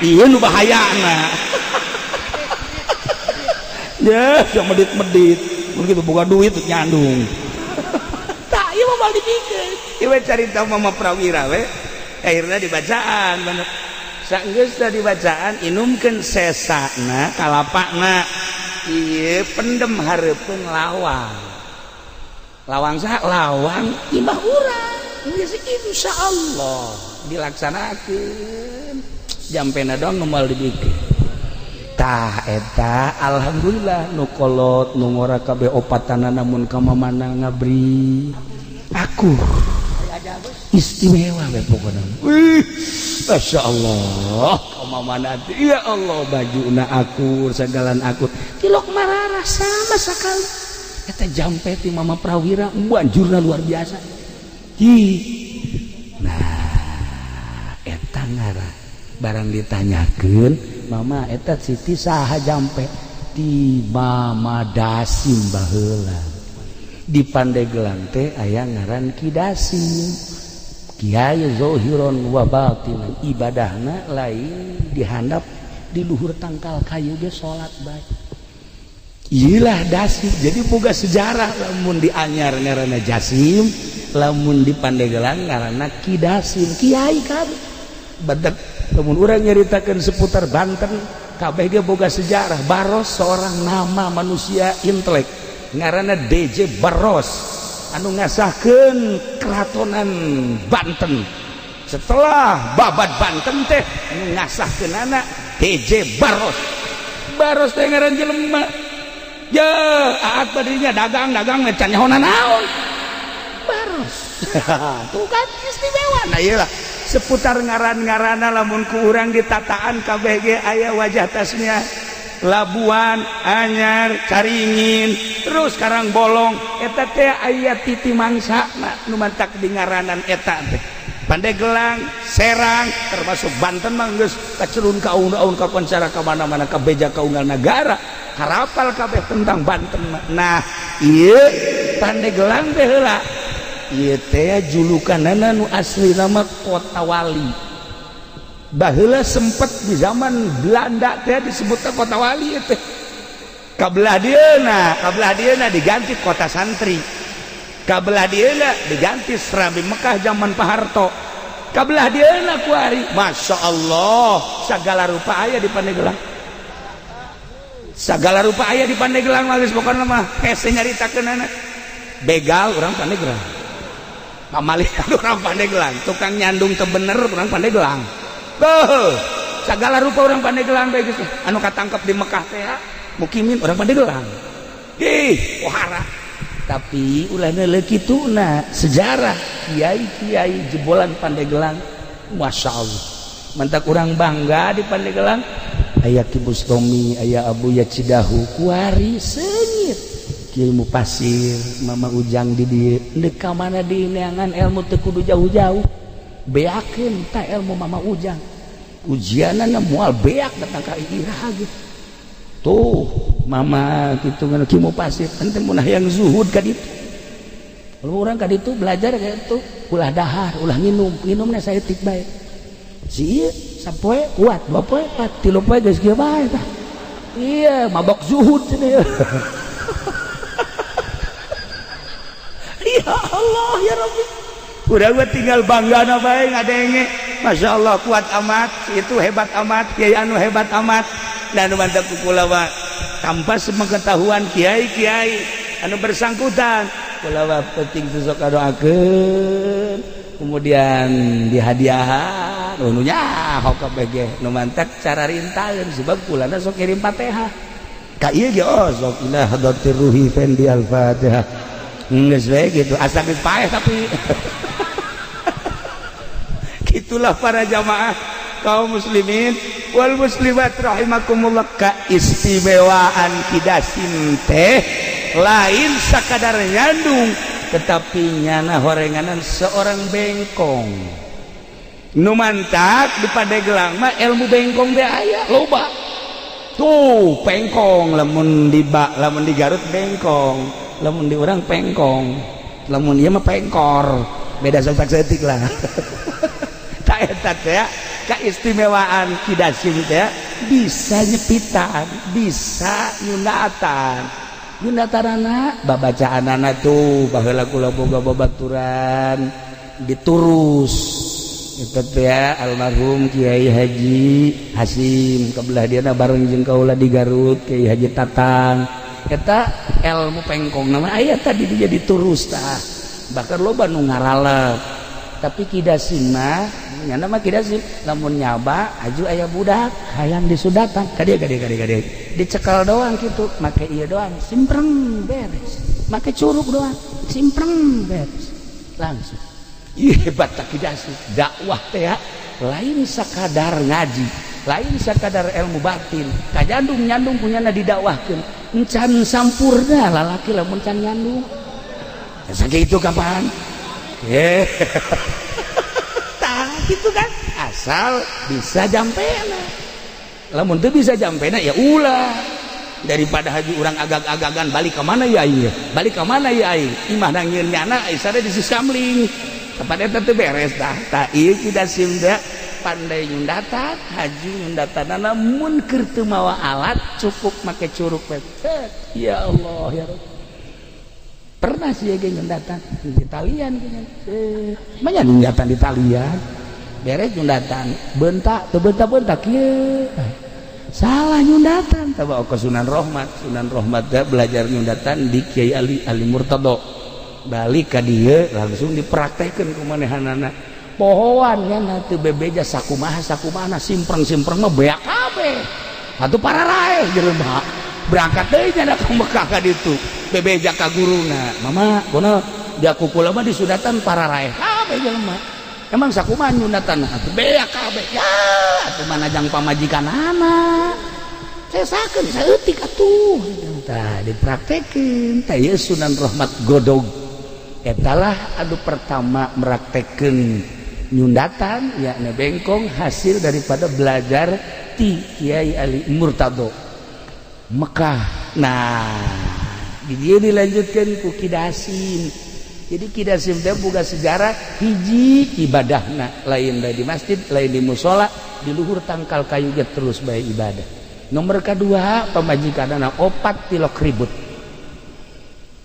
Ieu nu bahayana ya, yang medit-medit mun kitu boga duit nyandung. Tah, ieu mah moal dibikeun. Ieu carita Mama Prawira we. Akhirna dibacaan bener. Saenggeus dibacaan, inumkeun sesana kalapana. Ieu pendem hareupeun lawang. Lawang saha? Lawang imah urang. Geus, insyaallah dilaksanakeun. Jampena doang nu moal dibikeun. Tah, eta alhamdulillah nu kolot nu ngora kabeh opatana namun ka mamana ngabri aku istimewa we pokona. Wih, Masya Allah, ka mamana ya Allah, bajuna akur, sagalan akur, tilok marara sama sekali. Eta jampe ti Mama Prawira banjurna luar biasa. Hi. Nah, eta ngaran barang ditanyakeun, "Mama, eta Siti saha?" "Jampe ti Mama Dasim." Baheula di Pandeglang teh aya ngaran Ki Dasim, Kiai zohiron wa batinan, ibadahna lain dihandap, di luhur tangkal kayu ge salat bae. Iyalah Dasim. Jadi boga sejarah, lamun di Anyar ngaranna Jasim, lamun di Pandeglang ngaranna Ki Dasim, kiai kabeh. Badak lamun urang nyaritakeun seputar Banten, kabeh ge boga sejarah. Baros, seorang nama manusia intelek ngaranna DJ Baros anu ngasahkeun keratonan Banten. Setelah babat Banten teh anu ngasahkeunana DJ Baros. Baros teh ngaran jelema ya, aat badinya dagang-dagang can nyaho naon. Terus tuh kan istimewa. Nah, iyalah seputar ngaran-ngarana lamun ku urang ditataan KBG aya wajah tasmiah Labuan Anyar Caringin terus Karangbolong eta teh aya titi mangsa nu mantak di ngaranan eta teh Pandeglang Serang termasuk Banten mah geus kacelun ka aun-aun ka koncara ka mana-mana ka beja ka unggal nagara harapal kabeh tentang Banten mah. Nah, ieu Pandeglang teh heula ieu teh julukanana nu asli nama Kota Wali. Baheula sempet di zaman Belanda teh disebutna Kota Wali teh. Kabelah dieuna diganti Kota Santri. Kabelah dieuna diganti Serambi Mekah zaman Pak Harto. Kabelah dieuna kuari, Masya Allah, segala rupa aya di Pandeglang. Segala rupa aya di Pandeglang mah geus pokona mah hese nyaritakeunana. Begal urang Pandeglang. Pamalihan urang Pandeglang, tukang nyandung teu bener urang Pandeglang. Beuh, segala rupa orang Pandeglang bae geus anu katangkep di Mekah teh mukimin orang Pandeglang. Ih, pohara. Tapi ulah neuleuh kituna sejarah kiai-kiai jebolan Pandeglang, Masya Allah. Mantak urang bangga di Pandeglang. Aya Ki Bustomi, aya Abuya Cidahu, kuari seungit. Kiai Mupasir, Mama Ujang di dieu. Deuk ka mana dineangan ilmu teu kudu jauh-jauh. Beakeun ta ilmu Mama Ujang. Ujianana moal beak datang ka iraha gitu. Tuh, Mama kitu ngan Ki Mupasir ente mun hayang zuhud ka ditu. Kalau urang ka ditu belajar kayak itu, ulah dahar, ulah minum, minumna saeutik bae. Si ieu sapoe kuat, dua poe kuat, tilu poe geus kieu bae tah. Iya, mabok zuhud cenah. Ya Allah ya Rabbi. Udah gua tinggal bangga na bae ngadenge. Masya Allah kuat amat, itu hebat amat, kiai anu hebat amat. Dan anu mantap ku kula mah tanpa sepengetahuan kiai-kiai anu bersangkutan. Kula mah penting sosok doakeun, kemudian dihadiahan, nu nyaho kabeh ge nu mantak cara rintaeun sebab kulana sok kirim Fatihah. Ka ieu ge oh sok ila hadratir ruhi fendi al-Fatihah. Geus we gitu, asa geus paeh tapi itulah para jamaah kaum muslimin wal muslimat rahimakumullah, keistimewaan Ki Dasim teh lain sakadar nyandung tetapi nyana horenganan seorang bengkong nu mantak di Pandeglang mah ilmu bengkong teh aya loba tuh pengkong lamun di ba lamun di Garut bengkong, lamun di urang pengkong, lamun ieu mah pengkor, beda satak saeutik lah. Tak eta teh keistimewaan Ki Dasim teh bisa nyepitan, bisa nyundatan. Nyundatanana babacaanana tuh baheula kula boga babaturan diturus eta teh almarhum Kiai Haji Hasim, kebelah dieuna bareng jeung kaula di Garut Kiai Haji Tatang. Eta ilmu pengkong nama aya tadi dia diturus tah, bahkan loba nu ngaralep. Tapi Ki Dasim mah nyana mah Ki Dasim lamun nyaba aju aya budak hayang disundatan ka dieu ka dieu ka dieu ka dieu dicekal doang gitu, make ieu doang simpreng beres, make curug doang simpreng beres langsung. Ih, hebat tak Ki Dasim dakwah teh ya, lain sakadar ngaji, lain sakadar ilmu batin, kajandung nyandung punyana didakwahkeun encan sampurna lalaki lamun can nyandung sakitu kapan tah gitu kan, asal bisa jampena. Lamun teu bisa jampena ya ulah, daripada haji urang agag-agagan balik ke mana ya aing, balik ke mana ya aing, imah nangieun nyana ai sada di siskamling kapan eta teu beres tah. Tah ieu Ki Dasim teh pandai nyundatan, haji nyundatanana mun keur teu mawa alat cukup make curug we. Ya Allah ya Rabb. Pernah sih ya nyundatan di talian banyak nyundatan di talian beres nyundatan bentak teu bentak-bentak kieu salah nyundatan. Taba ke Sunan Rohmat, Sunan Rohmat teh belajar nyundatan di Kiai Ali Ali Murtado, balik ka dieu langsung dipraktekkeun ku manehanana pohoan nya teu bebeja sakumaha sakumaha simpreng-simpreng mah beak kabeh atuh pararaeh jelema berangkat deui nya ka Mekah ka ditu bebeja ka guruna mama kono Dia ku kula mah disunatan para raeh kabeh jelema. Emang sakumaha nyunatan atuh beak kabeh ya atuh mana jang pamajikanana. Sesakeun saeutik atuh. Tah dipraktekeun tah ieu Sunan Rahmat Godog. Etalah anu pertama meraktekeun nyundatan, yakni bengkong, hasil daripada belajar ti Kiai Ali Murtado Mekah. Nah, di dia dilanjutkan ku Ki Dasim. Jadi Ki Dasim teh boga sejarah hiji, ibadahna lain bae di masjid, lain di musola, di luhur tangkal kayu ge terus bae ibadah. Nomor kedua, pamajikanana opat, tilok ribut.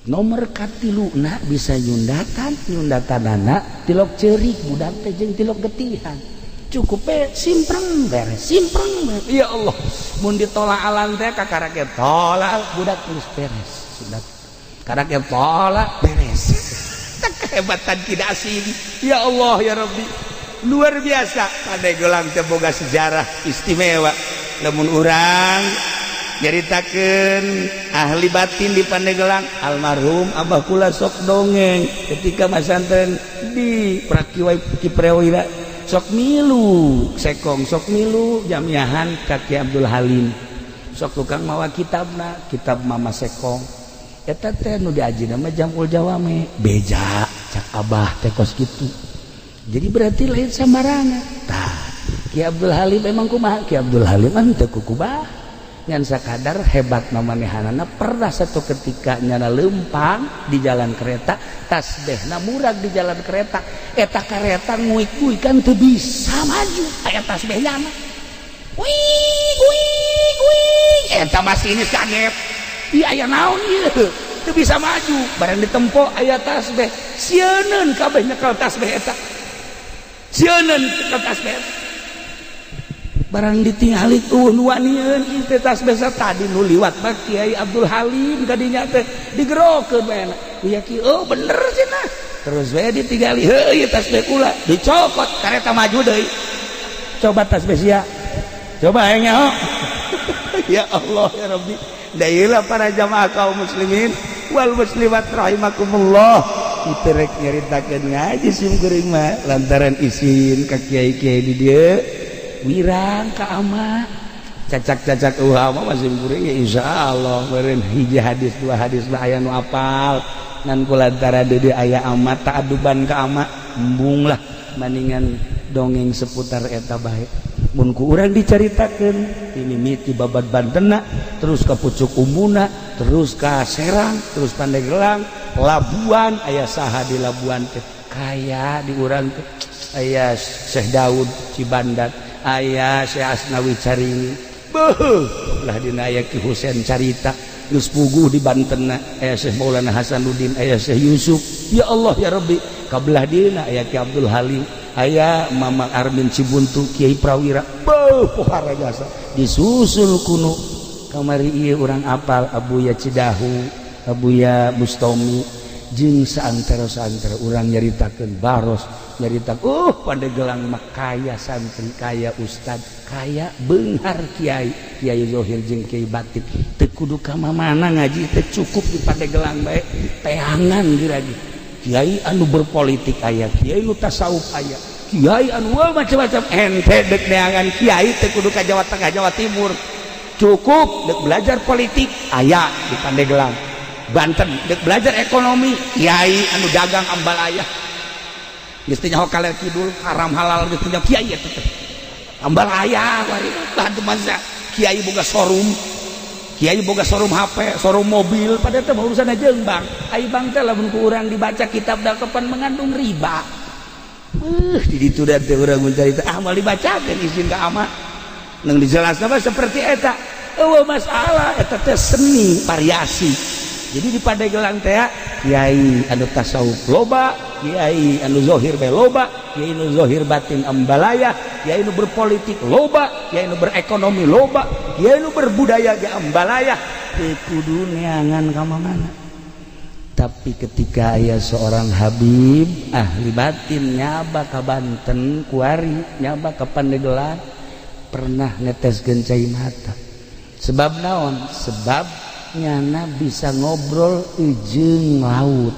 Nomor katilu na bisa nyundatan, nyundatanana tilok cerik budak teh jeung tilok getihan, cukup pe simpreng beres, simpreng beres. Ya Allah, mun ditolak alam teh kakara ge tolak budak geus beres sunat, karena ge tolak beres. Kehebatan tidak asing, ya Allah ya Rabbi, luar biasa. Pandeglang teh boga sejarah istimewa. Lamun urang nyaritakeun ahli batin di Pandeglang, almarhum Abah kula sok dongeng ketika masantren di Prakiwai Kiprawira, sok milu sekong, sok milu jamiahan ka Ki Abdul Halim, sok tukang mawa kitabna, kitab Mama Sekong eta teh nu diajina mah Jamul Jawame. Beja cak Abah teh kos kitu. Jadi berarti lain sambarangan. Tah, Ki Abdul Halim emang kumaha? Ki Abdul Halim mah teu kukubah, ngan sakadar hebat mamanehanana. Pernah satu ketika nyana lempang di jalan kereta, tasbehna murag di jalan kereta. Eta kereta nguik-nguik kan teu bisa maju, aya tasbeh nyana, wih wih wih. Eta masinis kaget, iya aya naon ieu teu bisa maju. Barang ditempo aya tasbeh, sieuneun kabeh nyekel tasbeh eta, sieuneun nyekel tasbeh. Barang ditingali tuh nu wanian teh tasbeh tadi nu liwat mah Kiai Abdul Halim. Kadinya teh digerokeun bae ya ki, oh bener cenah. Terus bae ditinggali, heuh ieu tasbeh kula, dicokot, kareta maju deui. Coba tasbeh sia, coba hayang nyaho. Ya Allah ya Rabbi. Dailah para jamaah kaum muslimin wal muslimat rahimakumullah, itu rek nyaritakeun ngaji sim kuring mah lantaran isin ka kiai-kiai di dieu, wirang ka ama cacak-cacak uha mah masih kuring ya. Insyaallah meureun hiji hadis dua hadis mah aya nu apal, ngan kulantaran di aya ama ta'aduban ka ama, embung lah, maningan dongeng seputar eta bae. Mun ku urang dicaritakeun ti mimiti babad Bantena, terus ka Pucuk Umbuna, terus ka Serang, terus Pandeglang, Labuan, aya saha di Labuan teh? Kaya di urang teh aya Syekh Daud Cibandat, aya Syekh Asnawi Carini, beuh belah dina aya Ki Husein Carita geus puguh di Banten, aya Syekh Maulana Hasanuddin, aya Syekh Yusuf. Ya Allah ya Rabbi, kabelah dina aya Ki Abdul Halim, aya Mama Armin Cibuntu, Kiai Prawira, beuh pohara jasa. Disusul kuno kamari ieu urang apal Abuya Cidahu, Abuya Bustomi, jeung saantero-saantero. Urang nyaritakeun Baros, nyarita Pandeglang mah kaya santri, kaya ustad, kaya beunghar kiai, kiai zohir jeung kiai batin. Teu kudu ka mana ngaji teh, cukup di Pandeglang bae teangan lagi. Kiai anu berpolitik aya, kiai nu tasawuf aya, kiai anu macam-macam. Ente dek neangan kiai teu kudu ka Jawa Tengah, Jawa Timur, cukup dek belajar politik aya di Pandeglang, Banten. Dek belajar ekonomi, kiai anu dagang ambalaya geus teu nyaho kaler kidul, haram halal geus teu nyaho, kiai eta teh ambalaya. Wari bantu masa kiai boga showroom, kiai boga showroom HP, showroom mobil, pada teh urusan aja bank. Ai bank teh lamun ku urang dibaca kitab da kapan mengandung riba. Di ditu da teh urang mencari teh, ah, moal dibacakeun, izin ka ama nang dijelasna mah seperti eta. Eueuh masalah, eta teh seni variasi. Jadi di Pandeglang teh kiai anu tasawuf loba, kiai anu zohir bae loba, kiai anu zohir batin ambalaya, kiai anu berpolitik loba, kiai anu berekonomi loba, kiai anu berbudaya ge ambalaya. Teu kudu neangan ka mana. Tapi ketika aya seorang Habib ahli batin nyaba ka Banten kuari, nyaba ka Pandeglang, pernah neteskeun cai mata. Sebab naon? Sebab nyana bisa ngobrol ujung laut.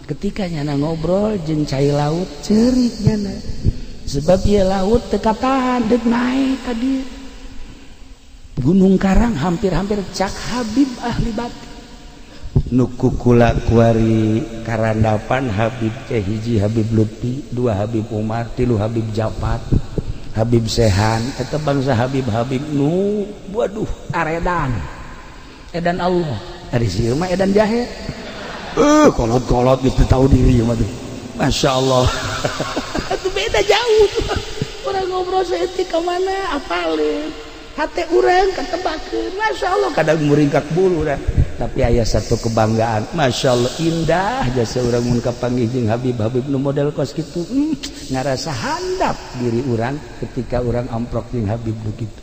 Ketika nyana ngobrol jeung cai laut, cerik nyana, sebab ieu laut teu katahan deuk naik ka dieu. Gunung Karang hampir-hampir, cak Habib ahli batin nu kukula kuari karandapan, Habib teh hiji Habib Lutfi, dua Habib Umar, tilu Habib Jafar, Habib Sehan. Eta bangsa Habib-habib nu waduh, aredan edan Allah. Ari sieun mah edan jahe, kolot-kolot gitu, tahu diri mah tuh. Masya Allah, itu beda jauh tuh. Orang ngobrol saeutik ka mana apalin hate urang katebakeun. Masya Allah, kadang muringkak bulu dah. Tapi aya satu kebanggaan, Masya Allah, indah jasa urang mun kapanggih jeung Habib-habib nu model kos kitu. Ngarasa handap diri urang ketika urang amprok jeung Habib nu kitu.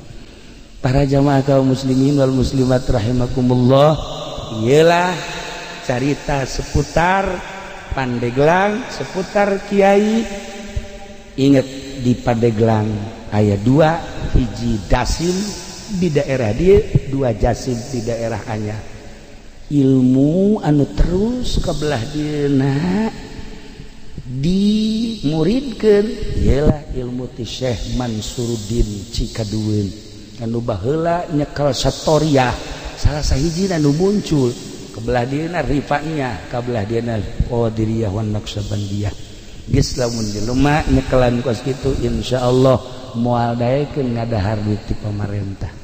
Para jamaah kaum muslimin wal muslimat rahimakumullah, iyalah carita seputar Pandeglang, seputar kiai. Ingat, di Pandeglang aya dua, hiji Dasim di daerah dia, dua Jasim di daerah Anyar. Ilmu anu terus ke belah dina dimuridkeun ialah ilmu ti Syekh Mansuruddin Cikadueun anu baheula nyekel Satoriah, salah sahiji anu muncul kebelah dieuna Rifaiyah, kabelah dieuna Qadiriyah wan Naqsabandiyah. Geus, lamun jelema nyekelan kos kitu, insyaallah moal daekeun ngadahar duit ti pamarentah.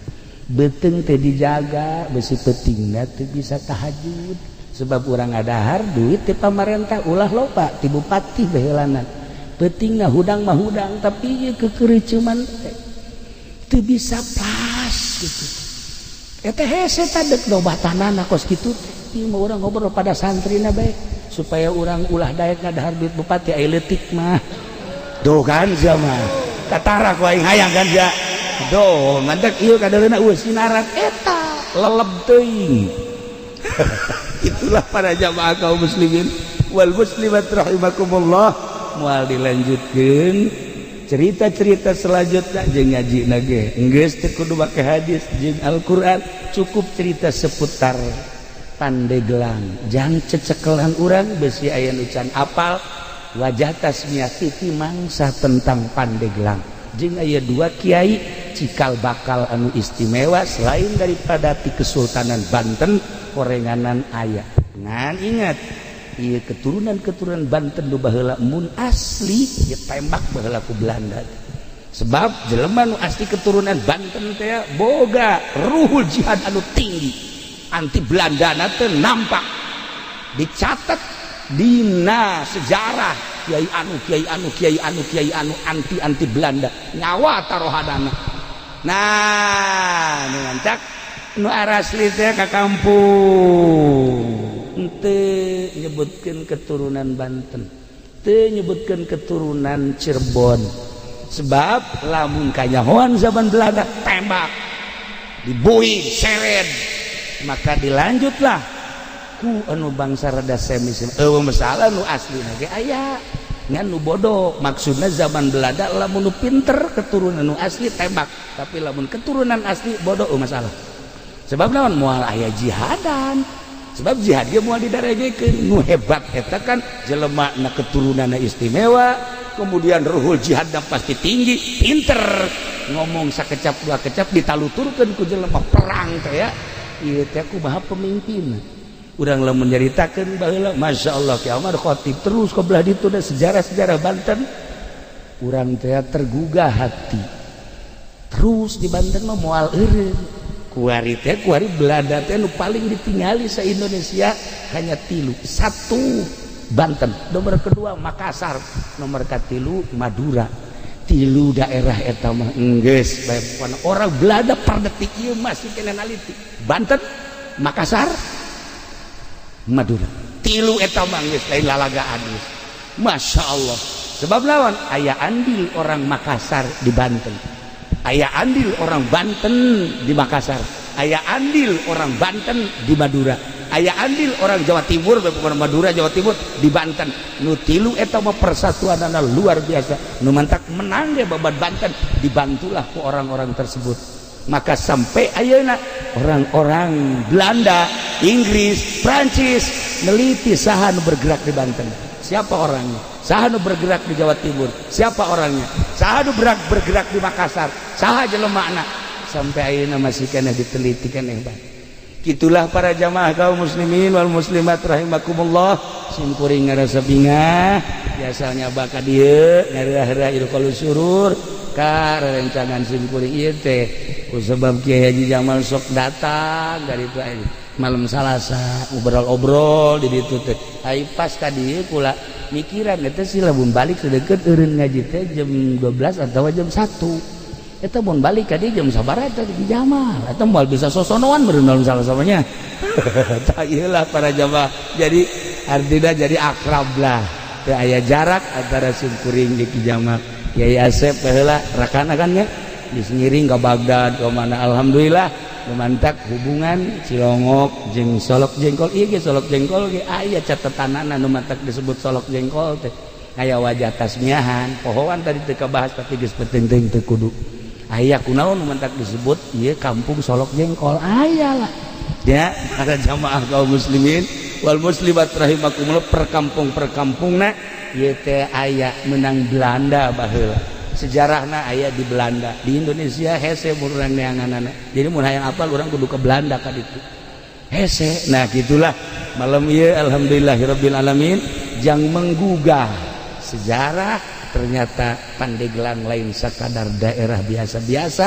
Beuteung teh dijaga, besi peutingna teu bisa tahajud sebab urang ngadahar duit ti pamarentah. Ulah loba ti bupati baheulana, peutingna hudang mah hudang, tapi ieu keukeureumeuman teh teu bisa pas gitu. Eta hese tadek dobatanana kos kitu teh. Ieu mah urang ngobrol pada santrina bae supaya urang ulah daek ngadahar duit bupati. Aya leutik mah tuh kan, sia mah katara ku aing hayang kan sia. Doh, mantak ieu kadaleuna eueuh sinaran eta leleb teuing. Itulah para jamaah kaum muslimin wal muslimat rahimakumullah. Moal dilanjutkeun cerita-cerita selanjutnya jeung ngaji nage geus teu kudu make hadis jeung Al-Qur'an, cukup cerita seputar Pandeglang jang cecekelan urang, besi aya nu can apal wajah tasmiah titi mangsa tentang Pandeglang jeung aya dua kiai cikal bakal anu istimewa selain daripada ti Kesultanan Banten. Korenganan aya, ngan ingat, ieu keturunan-keturunan Banten nu baheula mun asli ditembak baheula ku Belanda, sebab jelema nu asli keturunan Banten teh boga ruhul jihad anu tinggi, anti Belanda teh nampak dicatat dina sejarah, kiai anu, kiai anu, kiai anu, kiai anu anti anti Belanda, nyawa taruhanana. Nah, nu mancak nu arasli teh ka kampung henteu nyebutkeun keturunan Banten, teu nyebutkeun keturunan Cirebon, sebab lamun kanyahoan zaman Belanda, tembak, dibui, seret. Maka dilanjutlah ku anu bangsa rada semi. Eueuh masalah, nu asli ge aya, ngan nu bodoh. Maksudna zaman Belanda lamun nu pinter keturunan nu asli tembak, tapi lamun keturunan asli bodoh, oh masalah. Sebab naon? Moal aya jihadan, sebab jihad ge moal didaregekeun. Nu hebat eta kan jelema na keturunanna istimewa, kemudian ruhul jihad pasti tinggi, pinter ngomong sakecap dua kecap ditaluturkeun ku jelema perang teh ya. Ieu teh kumaha pemimpin urang lamun nyaritakeun baheula. Masya Allah, Ki Ahmad Khatib terus ke belah ditu da sejarah-sejarah Banten, urang teh tergugah hati. Terus di Banten mah moal eureun kuari teh, kuari Belanda teh nu paling ditingali sa Indonesia hanya tilu: satu Banten, nomor kedua Makassar, nomor katilu Madura. Tilu daerah eta mah enggeus bae orang Belanda per detik ieu masih kena naliti. Banten, Makassar, Madura, tilu eta mah geus lain lalagaan geus. Masya Allah, sebab lawan aya andil orang Makassar di Banten, aya andil orang Banten di Makassar, aya andil orang Banten di Madura, aya andil orang Jawa Timur, bukan Madura, Jawa Timur di Banten. Nu tilu eta mah persatuanana luar biasa. Nu mantak menang ge babad Banten dibantulah ku orang-orang tersebut. Maka sampai ayeuna orang-orang Belanda, Inggris, Prancis neliti saha nu bergerak di Banten, siapa orangnya, saha nu bergerak di Jawa Timur, siapa orangnya, saha nu bergerak di Makassar, saha jelemana. Sampai ayeuna masih keneh diteliti keneh bae. Gitulah, para jamaah kaum muslimin wal muslimat rahimakumullah. Simkuring ngarasa bingah biasanya baka dieu ngarah-rah ilqalus surur ka rerencangan simkuring ieu teh ku sebab Kiai Haji Jamal sok datang dari itu aja malam Salasa ngobrol-obrol di ditu teh. Ai pas ka dieu kula mikiran eta sih, lamun balik sedeket eureun ngaji teh jam 12 atau jam 1, eta mun balik ka dieu jam sabaraha eta di Jamal eta moal bisa sosonoan meureun malam Salasa nya. Tah, ieu lah, para jamaah. Jadi artinya jadi akrab lah, teu aya jarak antara simkuring jeung Ki Jamal. Kiai Asep baheula rakana kan nya geus ngiring ke Baghdad ke mana. Alhamdulillah lumantak hubungan Cilongok jeung Solok Jengkol. Ieu ge Solok Jengkol ge aya catetanana nu matak disebut Solok Jengkol teh, aya wajah tasmiahan pohoan tadi teu kabahas, tapi geus penting teu kudu aya kunaon nu matak disebut ieu kampung Solok Jengkol. Aya lah ya, para jamaah kaum muslimin wal muslimat rahimakumullah. Perkampung perkampungna ieu teh aya menang Belanda baheula, sejarahna aya di Belanda. Di Indonesia hese mun urang neanganana, jadi mun hayang apal urang kudu ke Belanda ka ditu hese. Nah, gitulah malam ieu, alhamdulillahirabbil alamin, jang menggugah sejarah. Ternyata Pandeglang lain sakadar daerah biasa-biasa,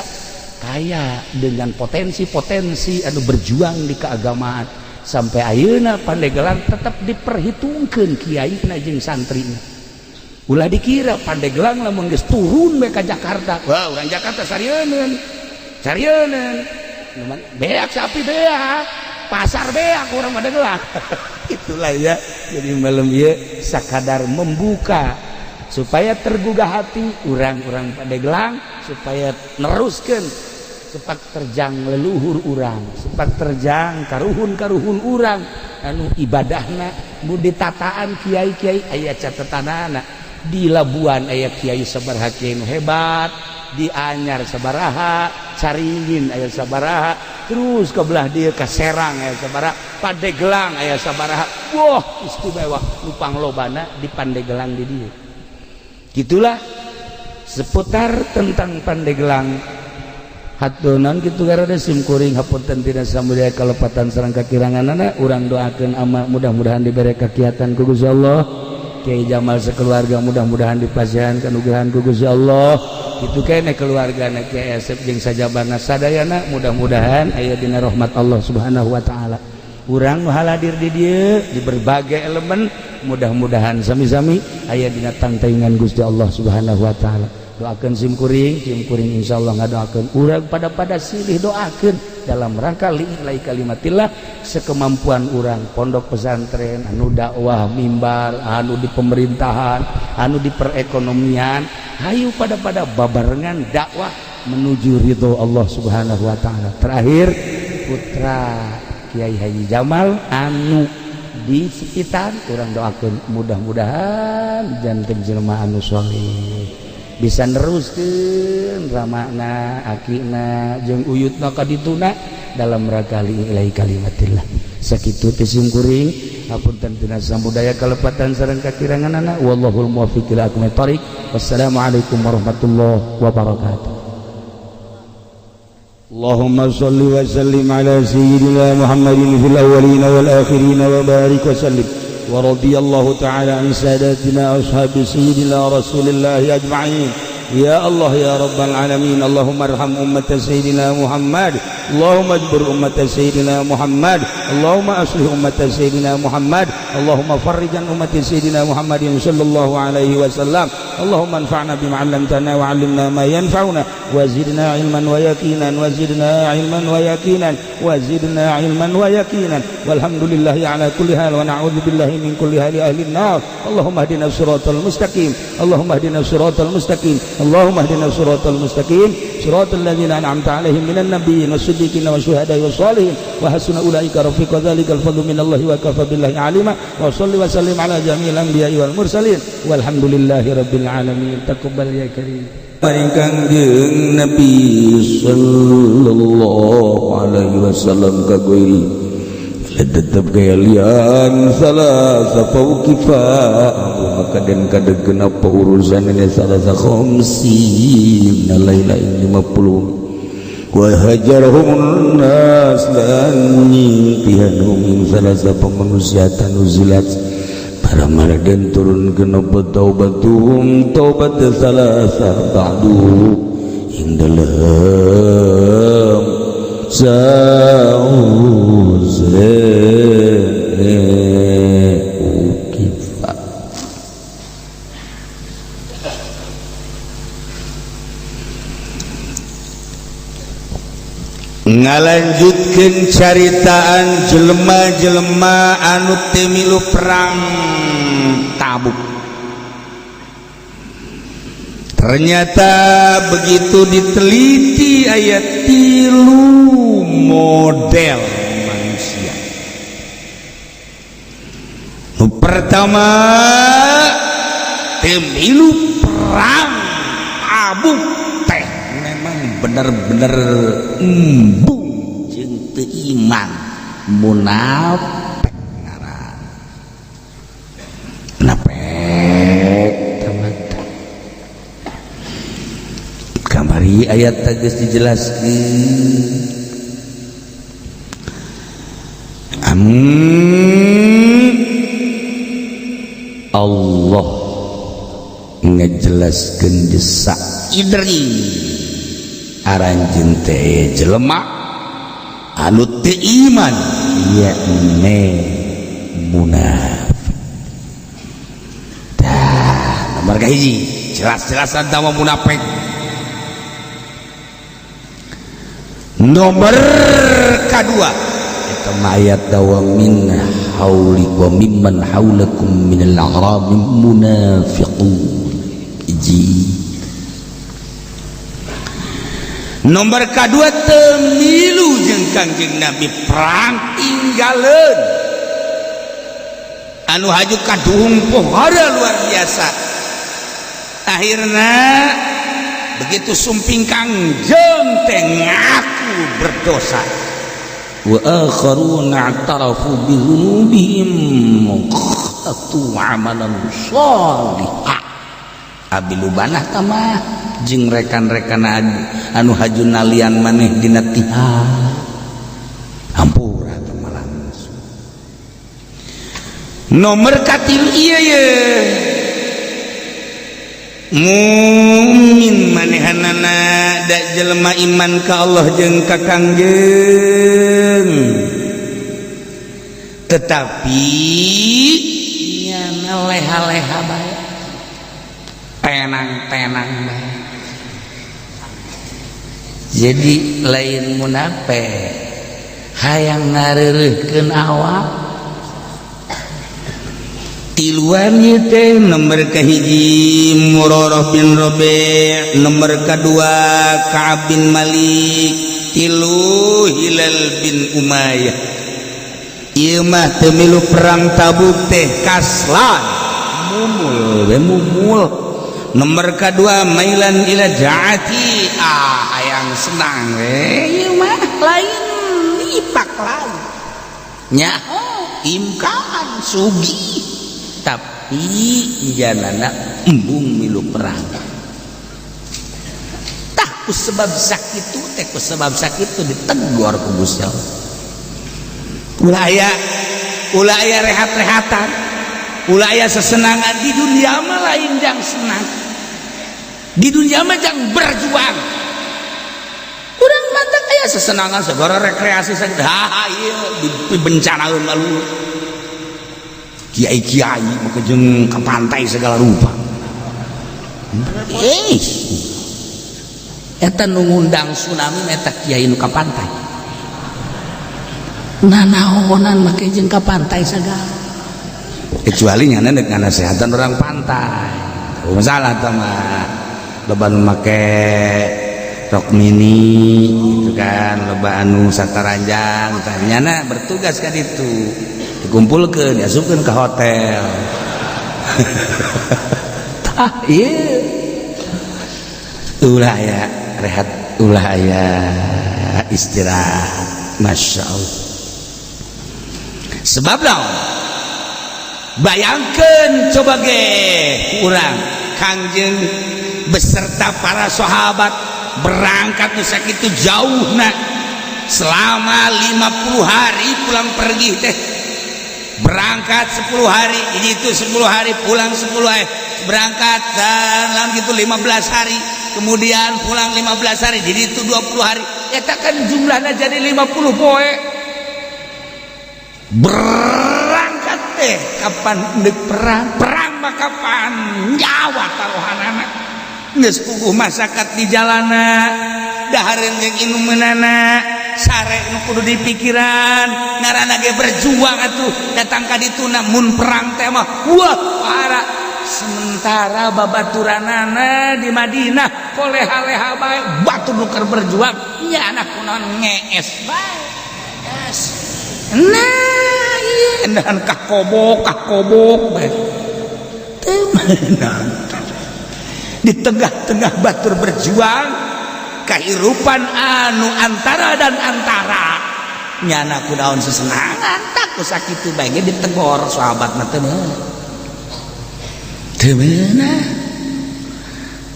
kaya dengan potensi-potensi anu berjuang di keagamaan. Sampai ayeuna Pandeglang tetap diperhitungkan kiai jeung santrina. Ulah dikira Pandeglang lamun geus turun bae ka Jakarta, wah, urang Jakarta sarieun sarieun, beak sapi, beak pasar, beak urang Pandeglang. Itulah ya. Jadi malam ieu sakadar membuka supaya tergugah hati orang-orang Pandeglang, supaya neruskan sepak terjang leluhur urang, sepak terjang karuhun-karuhun urang anu ibadahna mu ditataan kiai-kiai. Aya catatanana di Labuan aya kiai sabaraha, kiai nu hebat di Anyar sabaraha, Caringin aya sabaraha, terus ke belah dia ke Serang aya sabaraha, Pandeglang aya sabaraha. Wah, istimewa nu panglobana di Pandeglang di dieu. Gitulah seputar tentang Pandeglang. Hatunan gitu karena sim kuring hapunten tina samudaya kalepatan sareng kakiranganana. Urang doakeun ama mudah-mudahan diberi kakiatan ku Gusti Allah. Kiai Jamal sekeluarga mudah-mudahan dipasihan kanugrahan ku Gusti Allah. Kitu keneh keluargana Kiai Asep jeung sajabana sadayana mudah-mudahan aya dina rahmat Allah Subhanahu wa taala. Urang nu hadir di dieu di berbagai elemen mudah-mudahan sami-sami aya dina tangtaingan Gusti Allah Subhanahu wa taala. Doakan simkuring, simkuring insyaallah ngadoakeun urang pada pada silih doakeun dalam rangka li'i'lai kalimatillah sekemampuan urang, pondok pesantren anu dakwah, mimbar anu di pemerintahan, anu di perekonomian, hayu pada pada babarengan dakwah menuju ridho Allah Subhanahu wa taala. Terakhir, putra Kiai Haji Jamal anu di sekitar urang doakeun mudah-mudahan janten jelema anu soleh, bisa neruskeun ramana, akina jeung uyutna ka dituna dalam rangka li'i'lai kalimatillah. Sakitu ti simkuring, hapunten tina samudaya kalepatan sareng kakiranganana. Wallahul muwaffiq ila aqwamit thoriq. Wassalamualaikum warahmatullahi wabarakatuh. اللهم صل وسلم على سيدنا محمد في الأولين والآخرين وبارك وسلم، ورضي الله تعالى عن ساداتنا أصحاب سيدنا رسول الله أجمعين. يا الله يا رب العالمين، اللهم ارحم أمة سيدنا محمد، اللهم اجبر أمة سيدنا محمد، اللهم أصلح أمة سيدنا محمد، اللهم فرج عن أمة سيدنا محمد صلى الله عليه وسلم. اللهم انفعنا بما علمتنا وعلمنا ما ينفعنا وزدنا علما ويقينا، وزدنا علما ويقينا، وزدنا علما ويقينا. والحمد لله على كل حال ونعوذ بالله من كل حال أهل النار. اللهم اهدنا الصراط المستقيم، اللهم اهدنا الصراط المستقيم، اللهم اهدنا الصراط المستقيم، صراط الذين أنعمت عليهم من النبيين والصديقين والشهداء والصالحين، وحسن أولئك رفيقا. ذلك الفضل من الله وكفى بالله عليما. وصل وسلم على جميع الأنبياء والمرسلين، والحمد لله رب العالمين. تقبل يا كريم. Maring Kangjeng Nabi sallallahu alaihi wasallam kagoiri tetep gaya lian salah fauqifa maka dan kadeg apa urusan ini salah khamsin laila 50 wa hajarhum nas lan nyingkihan salah manusia tanuzilat para maraden turun kenapa taubatuhum taubat salasa ba'du ing dalam sauze ukifa. Ngalanjutkeun caritaan jelema-jelema anu teu milu perang Tabuk. Ternyata begitu diteliti ayat tilu model manusia. Nu pertama teu milu perang Tabuk teh memang bener-bener embung jeung teu iman, munafik ngaran. Munafik tamata. Kamari ayat geus dijelaskeun. Allah ngejelaskeun desak idri aranjeun teh jelema anu teu iman yakni munafik. Tah nomor kahiji jelas-jelasan tama munafik. Nomor kadua eta ayat dawa min hauli wa mimman haulakum minal a'rab munafiqun. Hiji nomor kadua temilu jeung Kangjeng Nabi perang tinggaleun anu haju kaduhung pohara luar biasa. Akhirna begitu sumping Kangjeng teh ngaku berdosa. Wa akharuna i'tarafu bi dzunubihim qatu amalan shalihan. Abi lubanah tamah jeung rekan-rekan anu haju nalian maneh dina tiha hampura teh langsung. Nomor katilu ieu ye mukmin manehanana da jelema iman ka Allah jeung ka Kangjeng, tetapi nyana leha-leha bae, tenang-tenang bae. Jadi lain munafik hayang ngareureuhkeun awak. Tiluan ieu teh nomor kahiji Murarah bin Rabi', nomor kadua Ka'ab bin Malik, tilu Hilal bin Umayyah. Ieu mah teu milu perang Tabuk teh kaslan mumul we mumul. Nomor kedua mailan ila jaati, ah hayang senang we ieu mah lain ipak lain nya imkan sugi, tapi janana embung milu perang. Tah ku sebab sakitu teh ku sebab sakitu ditegor ku Gusti Allah. Ulah aya rehat-rehatan, ulah aya sesenangan di dunia mah lain jang senang. Di dunia mah jang berjuang. Urang mantak aya sesenangan segala rekreasi sagala ha ieu dibencanaeun malu. Kiai-kiai maka jeung ka pantai segala rupa. Eta nu ngundang tsunami eta kiai nu ka pantai. Nanaonan make jeung ka pantai sagala. Kecuali nyana dek nganasehatan orang pantai. Masalah tah mah. Loba nu make rok mini gitu kan, loba anu sataranjang tah nyana bertugas kan itu. Dikumpulkeun diasupkeun ke hotel. Tah ieu. Ulah aya rehat, ulah aya istirahat. Masya Allah, sebab naon? Bayangkan coba ge urang, Kangjeng beserta para sahabat berangkat nu sakitu jauh, nah, selama 50 hari pulang pergi teh. Berangkat 10 hari itu, 10 hari, pulang 10 hari, berangkat dan gitu 15 hari, kemudian pulang 15 hari, jadi itu 20 hari. Eta kan jumlahnya jadi 50 poe berangkat teh. Kapan ndek perang? Perang mah kapan nyawa taruhanana. Geus puguh masyarakat di jalana, dahareun jeung inumeunana, sare nu kudu dipikiran. Ngaranna ge berjuang atuh, datang ka dituna mun perang teh mah wah parah. Sementara babaturanana di Madinah koleha-leha bae, batur nu keur berjuang nya anak kunaon ngees bae. Nah, iya dan kakobok kakobok bae teu meunang. Di tengah-tengah batur berjuang, kehidupan anu antara dan antara, nyana kunaon sesenangan tak ku sakitu bae ge ditegor sahabat mah teu meunang, teu meunang.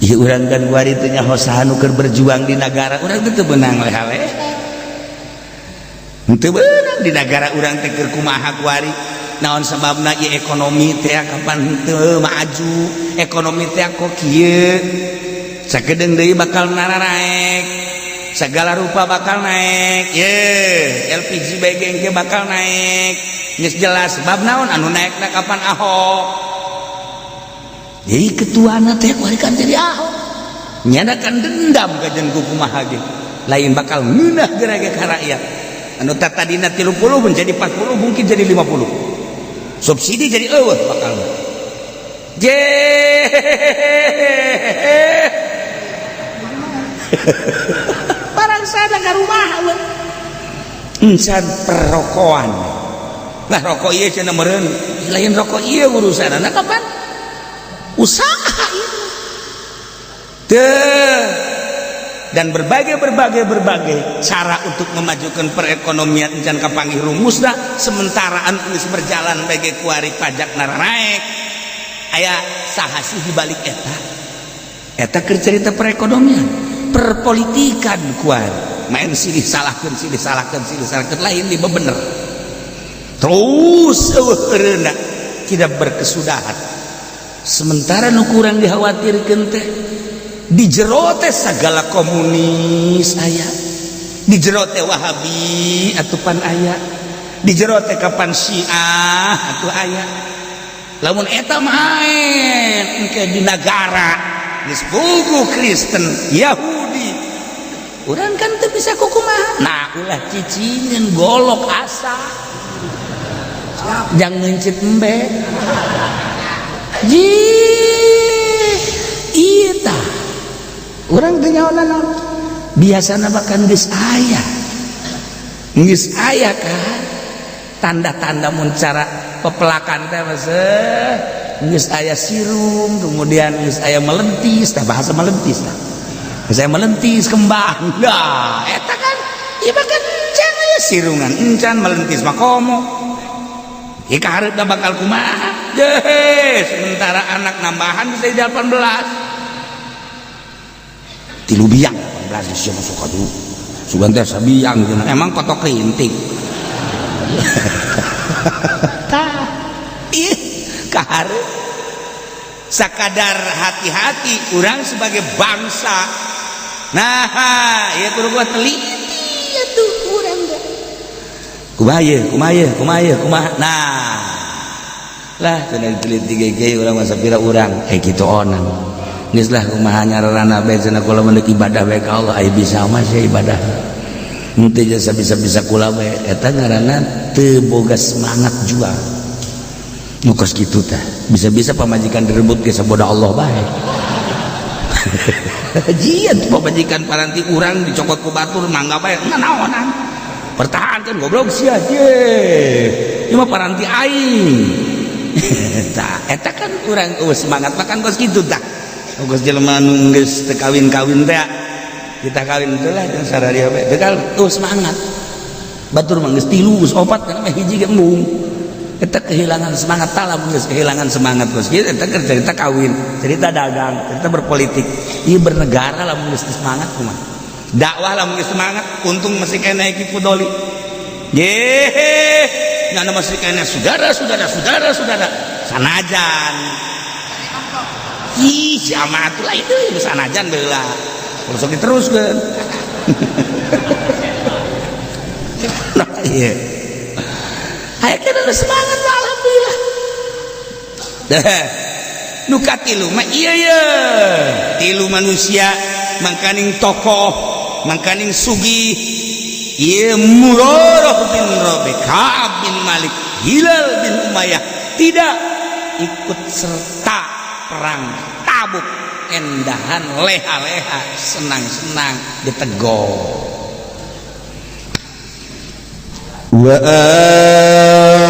Ieu urang kan kuari teh nyaho saha nu keur berjuang di negara urang teh. Teu meunang leha-leha, teu meunang. Di negara urang teh keur kumaha kuari? Naon sebabna ieu ekonomi teh kapan teu maju? Ekonomi teh kok kieu? Sakedeung deui bakal naraek, segala rupa bakal naik. Ye LPG bae ge bakal naik, geus jelas. Sebab naon anu naekna? Kapan Ahok jadi ketuana teh kuari kan jadi Ahok, nyana kan dendam ka jeung kumaha ge lain bakal ngeunah geura ge ka rakyat. Anu tadina 30 menjadi 40, mungkin jadi 50, subsidi jadi eueuh bakal je. Barang sada ka rumah encan perrokoan lah, rokok ieu cenah meureun lain rokok ieu urusanana, kapan usaha ieu teh. Dan berbagai berbagai berbagai cara untuk memajukan perekonomian encan kapanggih rumusna. Sementara anu geus berjalan bagai kuari pajak naraek, aya saha sih di balik eta? Eta keur cerita perekonomian, perpolitikan kuari main silih salahkeun, silih salahkeun, silih salahkeun, lain di bener terus eueuh eureuna, tidak berkesudahan. Sementara nu kurang dikhawatirkeun teh di jero teh segala komunis aya, di jero teh Wahabi atupan aya, di jero teh kapan Syiah atuh aya. Lamun eta main engke di nagara geus puguh Kristen, Yahudi, urang kan teu bisa kukumaha. Nah, ulah cicingin, golok asa jangan ngencit embe ji. Iya tah, urang teu nyaho naon biasana, bahkan geus aya, geus aya kan tanda-tanda mun cara pepelakan teh mah geus aya sirum, kemudian geus aya melentis tah, bahasa melentis tah, geus aya melentis kembang. Nah, eta kan ieu bahkan encan aya sirungan, encan melentis mah komo ieu kahareupna bakal kumaha. Jeh, sementara anak nambahan bisa jadi 18, tilu biang 18 sia masuk ka dulu sugan teh sabiang cenah, emang kotok rintik. Tah, ih kahareup sakadar hati-hati urang sebagai bangsa. Nah, ieu kudu gua teliti atuh urang teh kumaha ieu, kumaha ieu, kumaha ieu, kumaha. Nah lah, cenah diteliti ge urang masa pira urang eh kitu onang. Geus lah, kumaha nyararana bae cenah, kula mah ibadah bae ka Allah, aya bisa mah sia ibadah henteu jasa bisa-bisa kula bae. Eta ngaranna teu boga semangat juang. Nu kos kitu tah bisa-bisa pamajikan direbut ge saboda Allah bae. Jian pamajikan paranti urang dicokot ku batur mangga bae, nanaonan pertahankan, goblok sia ye, ieu mah paranti aing. Tah, eta kan urang eueuh semangat makan kos kitu tah. Geus jelema nu geus teu kawin-kawin teh, kita kawin teh lah jeung sararia bae teu tuh semangat. Batur mah geus tilu, geus opat, kana mah hiji ge embung. Eta kehilangan semangat, tah geus kehilangan semangat geus kieu. Eta keur cerita kawin, cerita dagang, cerita berpolitik. Ieu bernegara lamun geus semangat kumaha? Dakwah lamun geus semangat, untung masih kena Ki Fudoli. Ye, nyana masih kena saudara, saudara, saudara, saudara. Sanajan. Ih, jamaah lah itu sanajan bela. Kalau sok diteruskeun. Nah, iya. Aya kena semangat lah, alhamdulillah. Dah. Nu katilu mah iya ya. Tilu manusia mangkaning tokoh, mangkaning sugih. Ieu Murarah bin Rabi, Ka'ab bin Malik, Hilal bin Umayyah tidak ikut serta perang Tabuk, endahan leha-leha, senang-senang ditegor. Wa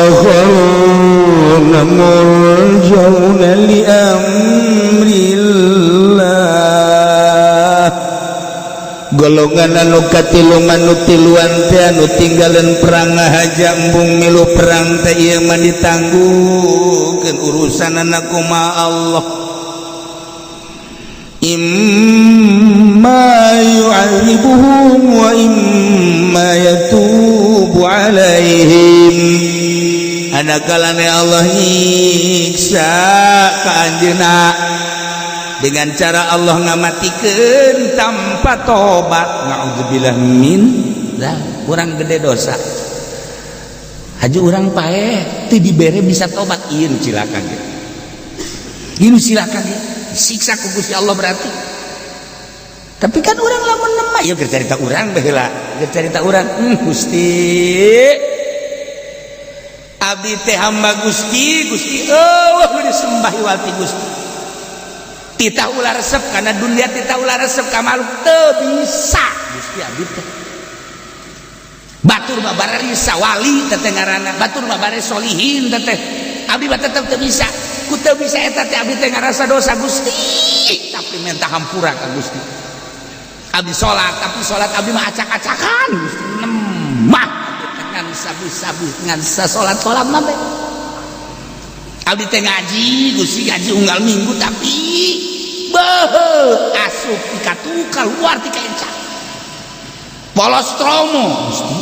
akharuna murjauna li amrillah. Golongan anu katilu manu tiluan teh anu tinggalan perang ngahaja embung milu perang teh, ieu mah ditangguhkeun urusanana kumaha Allah. Imma yu'adzibuhum wa imma yatubu alaihim. Anakalane Allah nyiksa ka anjeunna dengan cara Allah ngamatikeun tanpa tobat. Naudzubillah min lah, kurang gede dosa haju urang paeh teu dibere bisa tobat. Ieu nu cilaka ge, ieu nu cilaka ge, siksa ku Gusti Allah berarti. Tapi kan urang lamun nemah ieu keur carita urang baheula, keur carita urang, Gusti, abdi teh hamba Gusti. Gusti, euweuh nu disembah iwal ti Gusti. Titah ulah resep karena dunia, titah ulah resep ka makhluk, teu bisa Gusti abdi teh. Batur mah bararisa wali teteh ngaranna, batur mah bare solihin teteh, abdi mah tetep teu bisa. Ku teu bisa eta teh abdi teh ngarasa dosa Gusti, tapi minta hampura ka Gusti. Abdi salat, tapi salat abdi mah acak-acakan Gusti. Nemah abdi teh ngan sabi-sabi, ngan sasolat-salat mah bae. Abdi teh ngaji Gusti, ngaji unggal minggu, tapi beuh, asup ti katu keluar ti kaenca, polos tromo Gusti.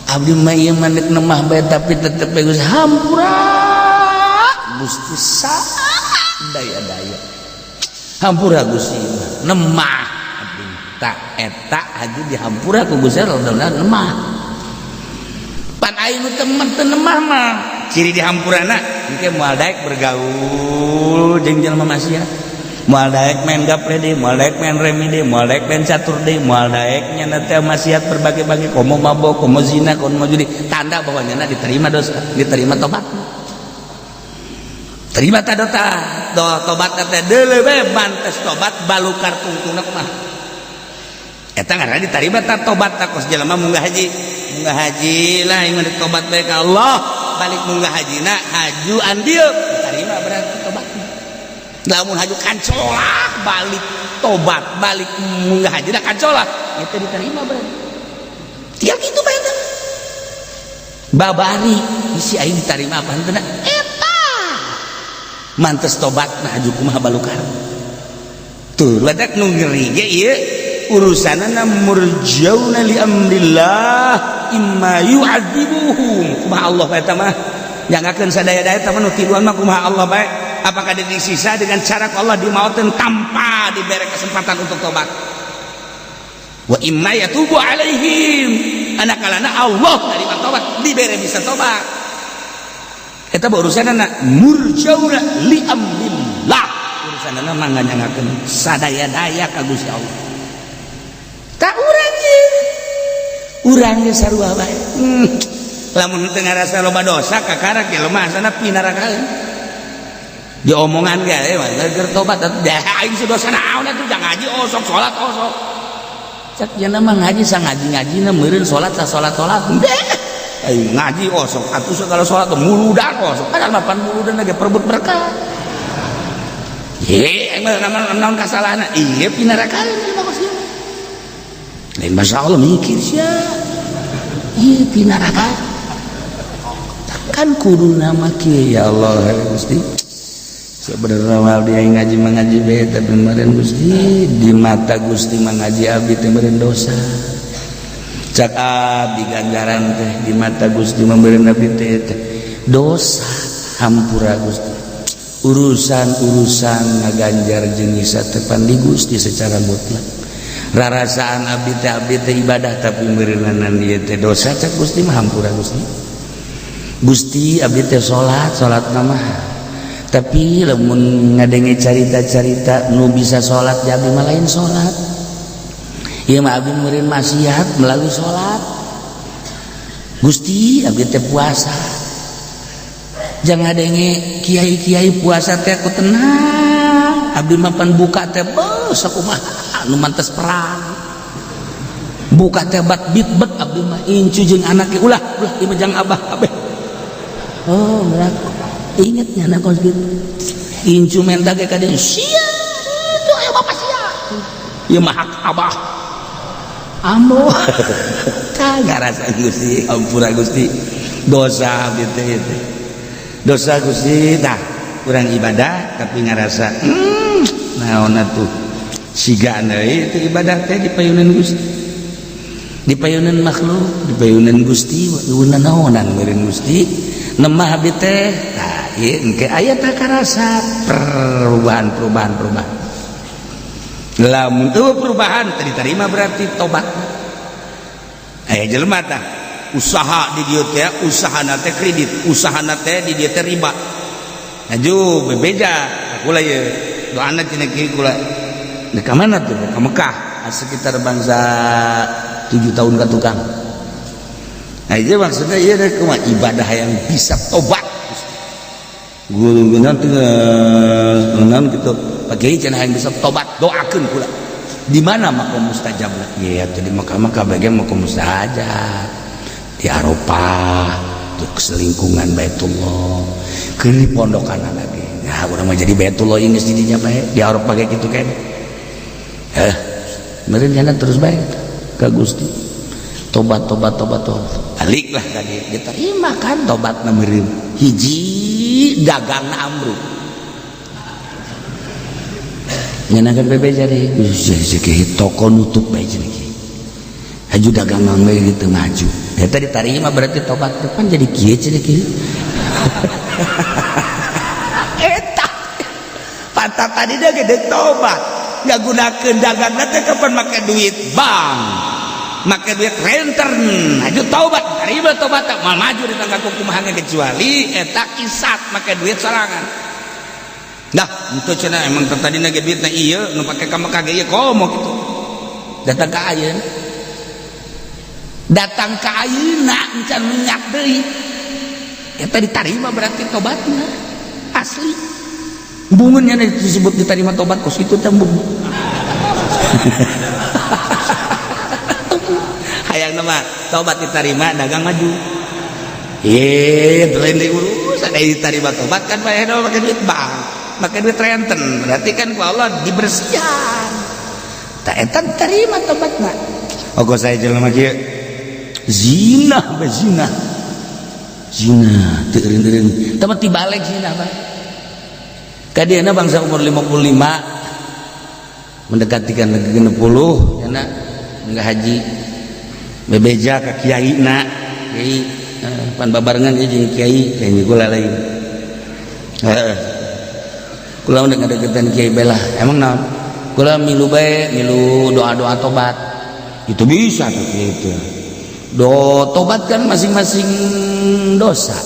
Abdi mah ieu mah deuk nemah bae, tapi tetep bae Gusti hampura. Gusti, daya-daya hampura Gusti, nemah abdi. Tak eta haju dihampura ku Gusti Allah, nemah. Pan aing nu temen teu nemah mah ciri dihampurana engke moal daek bergaul jeung jelema maksiat, moal daek main gaple deui, moal daek main remi deui, moal daek main catur deui, moal daek nya teh maksiat berbagai-bagai, komo mabok, komo zina, komo judi. Tanda bahwa nyana diterima dosa, diterima tobat. Terima ta dota do tobat teh deuleu bae, mantes tobat balukar tungtungna kumaha. Eta ngaranna diterima ta tobat. Ta kos jelema munggah haji, munggah haji lah ieu mah tobat bae ka Allah, balik munggah hajina haju andil, diterima berarti tobatna. Lamun haju kancolak, balik tobat, balik munggah haji dah kancolak, itu diterima berarti. Tinggal gitu bae teh babari isi aing diterima apa henteu. Eta mantes tobat. Nah, haju kumaha balukar tuh ledak nu ngeri ge ieu urusanana. Murjauna li amrillah imma yu'adzibuhum. Kumaha Allah eta mah nyangakeun sadaya-daya. Eta mah nu tiluan mah kumaha Allah bae, apakah disiksa dengan cara ku Allah dimauteun tanpa diberi kesempatan untuk tobat, wa imma yatubu alaihim. Anakalana Allah nerima tobat, dibere bisa tobat. Eta urusanana murjauna li amrillah, urusanana mah nganyangakeun sadaya-daya ka Gusti Allah. Tak urang ge, urang ge sarua bae. Lamun teu ngarasa loba dosa kakara ge lemah sana pinarakaeun diomongan ge mah keur tobat dah aing dosa naon atuh, jangan ngaji osok, salat osok. Cek jana mah ngaji sa ngaji-ngajina meureun, salat sa salat-salat deh. Aing ngaji osok atuh, segala salat muludan osok, padahal mapan muludan ge perebut berkah. He, emang naon kasalahan? Iya, pinarakan jelema kos kieu. Lain masalah mikir sia. Iya, pinarakan. Kan kudu nama kieu, ya Allah Gusti. Sebenarnya mah abdi ngaji mengaji bae, tapi meureun Gusti di mata Gusti mengaji abdi teh meureun dosa. Cak abdi ganjaran teh di mata Gusti meureun abdi teh dosa, hampura Gusti. Urusan-urusan ngaganjar jeung nyiksa teh pan di Gusti secara mutlak. Rarasaan abdi teh ibadah, tapi meureunanan ieu teh dosa, cak Gusti mah hampura Gusti. Gusti, abdi teh salat, salat mah, tapi lamun ngadenge carita-carita nu bisa salat ya abdi mah lain salat. Ieu mah abdi meureun maksiat melalui salat. Gusti, abdi teh puasa, jangan denge kiai-kiai puasa teh aku tenang, abdi mah pan buka teh beuh sakumaha nu mantes perang buka teh bat bit bet abdi mah incu jeung anak ulah ulah ieu mah jang abah abeh. Oh, berat inget nya anak kos gitu incu menta ge ka dieu sia itu ayo bapak sia ieu mah hak abah ambo kagak rasa. Gusti, ampura Gusti, dosa abdi teh itu dosa Gusti. Tah kurang ibadah tapi ngarasa naon atuh siga deui itu ibadah teh di payunan Gusti, di payunan makhluk, di payunan Gusti eueuh naonan meureun Gusti nemah abdi teh. Tah ieu engke aya tah karasa perubahan, perubahan, perubahan. Lamun eueuh perubahan teu diterima berarti tobat. Aya jelema tah usaha di dieu teh, usahana teh kredit, usahana teh di dieu teh riba. Maju bebeja kula ye doana cenah kieu kula. Di ka mana tuh? Ka Mekah sekitar bangsa 7 tahun ka tukang. Nah, itu maksudnya iya deh kumaha ibadah yang bisa tobat. Guru nanti nan gitu. Pakai cenah yang bisa tobat, doakeun kula. Di mana makom mustajab? Ya, di Mekah mah bagian makom mustajab. Di Arafah, tuh selingkungan Baitullah. Keur di pondokan lagi. Ya, urang mah jadi Baitullah ini didinya bae di Arafah kayak gitu kan. Eh, meureun jana terus bae ka Gusti. Tobat, tobat, tobat, tobat. Balik lah tadi diterima kan tobat meureun. Hiji dagangna ambruk. Ngeunahkeun bebeja deui. Toko nutup bae cenah kieu. Haju dagangan bae gitu maju. Eta diterima berarti tobat depan jadi kieu cenah kieu. Eta patah tadi dia gede tobat. Nggak gunakeun dagangna teh kapan make duit bank, make duit renten. Maju tobat, terima tobat mal maju di tangga kumaha kecuali eta kisat make duit sorangan. Dah, itu cenah emang tadi ge duitna ieu nu pake ka Mekah ge ieu komo kitu. Datang ka ayeuna. Datang ka ayeuna encan minyak deui. Eta diterima berarti tobatna. Asli. Bungunnya disebut diterima tobat kos itu teh embung. Hayang nama tobat diterima dagang maju. Eh, lain deui urusan diterima tobat kan bae make duit bank, make duit renten. Berarti kan ku Allah dibersihan. Tak eta terima tobatna. Oh, saya jelema kieu zina bae zina. Zina teu eureun-eureun. Tah tibalik zina bae. Kadiana bangsa umur 55 mendekati kan 60 nya enggak haji bebeja ka kiai na kiai pan babarengan ieu jeung kiai kiai kula lain heeh kula udah ngadeukeutan kiai belah emang naon kula milu bae milu doa-doa tobat itu bisa tuh gitu do tobat kan masing-masing dosa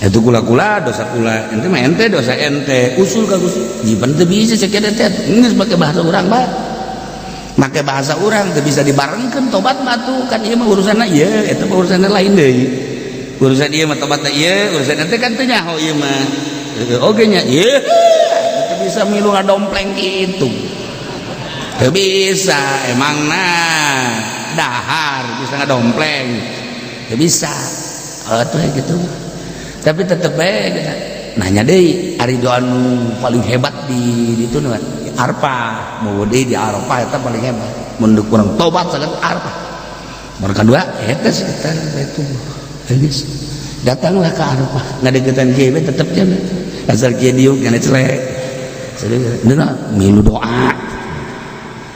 itu kula-kula dosa kula ente mah ente dosa ente usul ka Gusti jipan teu bisa cek ente geus make bahasa urang bae make bahasa urang teu bisa dibarengkeun tobat mah tuh kan ieu mah urusanna ieu eta mah urusanna lain deui urusan ieu mah tobatna ieu urusan ente kan teu nyaho ieu mah oge nya ieu teu bisa milu ngadompleng kitu teu bisa emang nah dahar bisa ngadompleng teu bisa oh tuh gitu tapi tetep bae gitu. Nanya deui, ari doa nu paling hebat di ditu nu Arfah, mau deui di Arafah eta paling hebat. Mun kurang tobat saged Arfah. Nomor kedua eta sekitar itu. Geus datanglah ke Arafah, ngadeukeutan kieu tetep jam. Asal kieu diuk nyana celek. Serius, milu doa.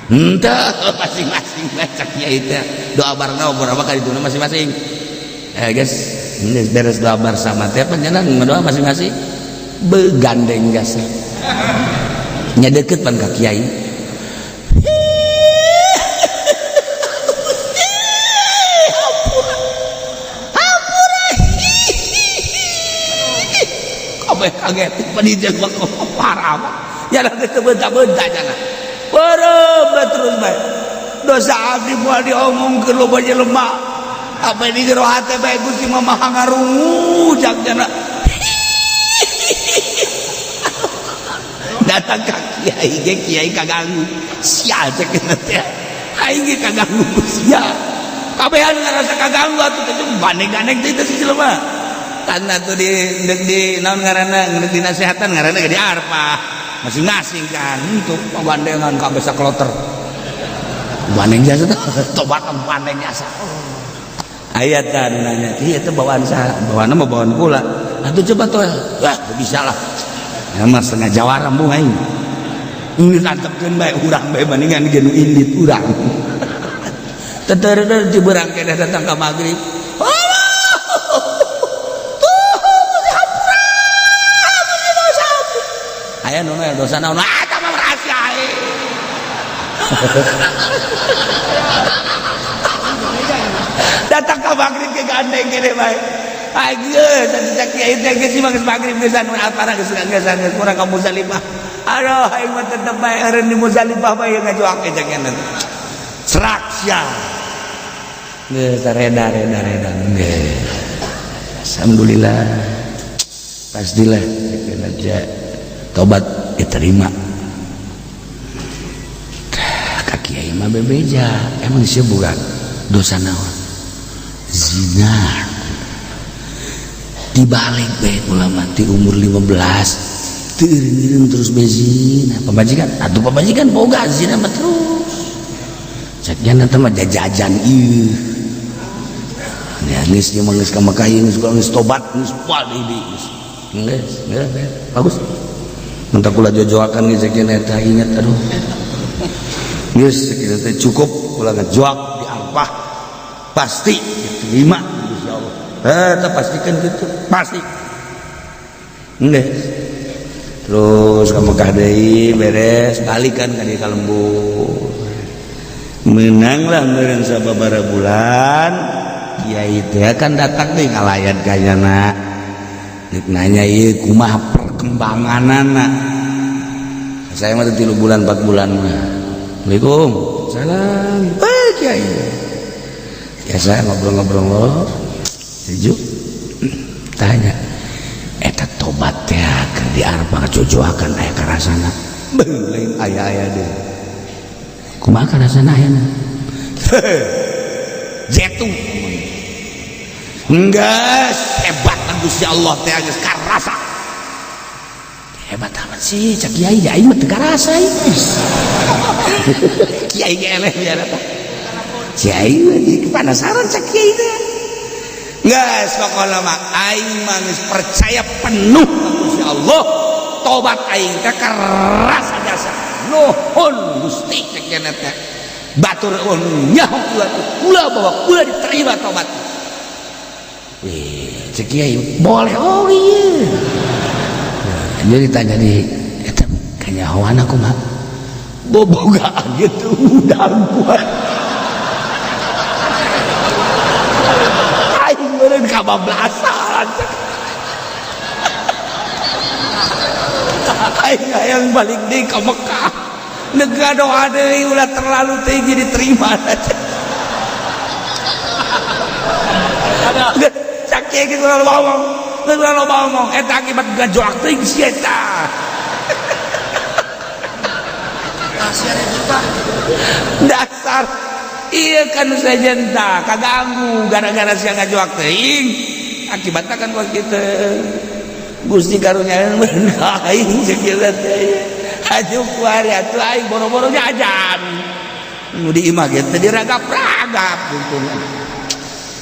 Henteu masing-masing baca kiai teh. Doa bareng beberapa kali itu masing-masing. Guys, ini beres doa bersama teh panjenengan doa masing-masing begandeng jasa. Nya deket pan ka kiai. Hampura. Kabeh kaget panitia parah amat. Ya geus teu beunta-beunta jana. Beureum terus bae. Dosa abdi moal diomongkeun loba jelema. Apa di jero hate bae Gusti mah maha ngarungu jak jana. Datang ka kiai ge kiai kaganggu. Sia cek teh. Aing ge kaganggu ku sia. Kabehan ngarasa kaganggu atuh teh bandeng-gandeng teh si jelema. Tanda tuh di naon ngaranna ngeuneuh dinasehatan ngaranna ge di Arfah. Masing-masing kan untuk pagandengan kabeh sakloter. Bandeng jasa teh tobat bandeng jasa. Ayat kan nanya, iya itu bawaan saha, bawaan mah bawaan kula. Atuh coba tuh, wah bisa lah. Ya mah setengah jawara embung aing. Ini tantepkeun bae urang bae bandingan ge nu indit urang. Teteureuh di beurang keneh datang ka magrib. Allah. Tuh, hampura. Dosa. Aya nu dosa naon? Ah, eta mah rahasia aing. Datang ke maghrib ke gandeng gede bae. Ageus tadi cak kiai teh geus mah geus maghrib geus anu apara geus geus geus kurang ka Muzdalifah. Aduh aing mah tetep bae eureun di Muzdalifah bae ngajoak cak nya. Serak sia. Geus reda reda reda geus. Alhamdulillah. Pastilah cek tobat diterima. Ka kiai mah bebeja, emang sia boga dosa naon? Zina. Dibalik bae ulama ti umur 15 teu eureun terus bae zina. Pamajikan atuh pamajikan boga zina mah terus. Cek nya teh mah jajajan ieu. Ya geus ieu mah geus ka Mekah ieu geus geus tobat geus poal deui geus. Geus, geus bagus. Mun tah kula jojoakan geus cek nya eta ingat aduh. Geus kitu teh cukup kula ngajoak di Arfah. Pasti diterima insyaallah. Eta pastikan gitu, pasti. Geus. Terus ka Mekah deui beres, balikan ka dieu ka lembur. Menanglah meureun sababaraha bulan, kiai teh kan datang deui ngalayat ka nyana. Nek nanya ieu kumaha perkembanganana. Saya mah 3 bulan 4 bulan mah. Assalamualaikum. Salam. Eh kiai. Biasa ngobrol-ngobrol sejuk tanya eta tobat teh keur di Arfah jojoakan aya karasana beuh lain aya-aya deui kumaha karasana ayana jetu geus hebat Gusti Allah teh geus karasa hebat amat sih cak kiai aing mah teu karasa kiai ge eleh biar eta kiai mah penasaran cak kiai teh geus pokona mah aing mah geus percaya penuh ka Gusti Allah tobat aing teh karasa jasa nuhun Gusti cek nya teh batur nyaho kula kula bahwa kula diterima tobat. Cek kiai boleh oh iya. Jadi ditanya di eta kanyahoan aku mah bobogaan gitu udang kuat. Aing meureun kabablasan. Aing hayang balik deui ka Mekah. Nega doa deui ulah terlalu tinggi diterima. Cak kiai geus ulah ngomong. Geus ulah ngomong eta akibat gajoak teuing si eta. Dasar iya kan sajenta kaganggu gara-gara sia ngajoak teuing akibatna kan kos kitu. Gusti karunya aing cek teh atuh kuari atuh aing boro-boro jajan nu di imah ge teu diragap-ragap gitu.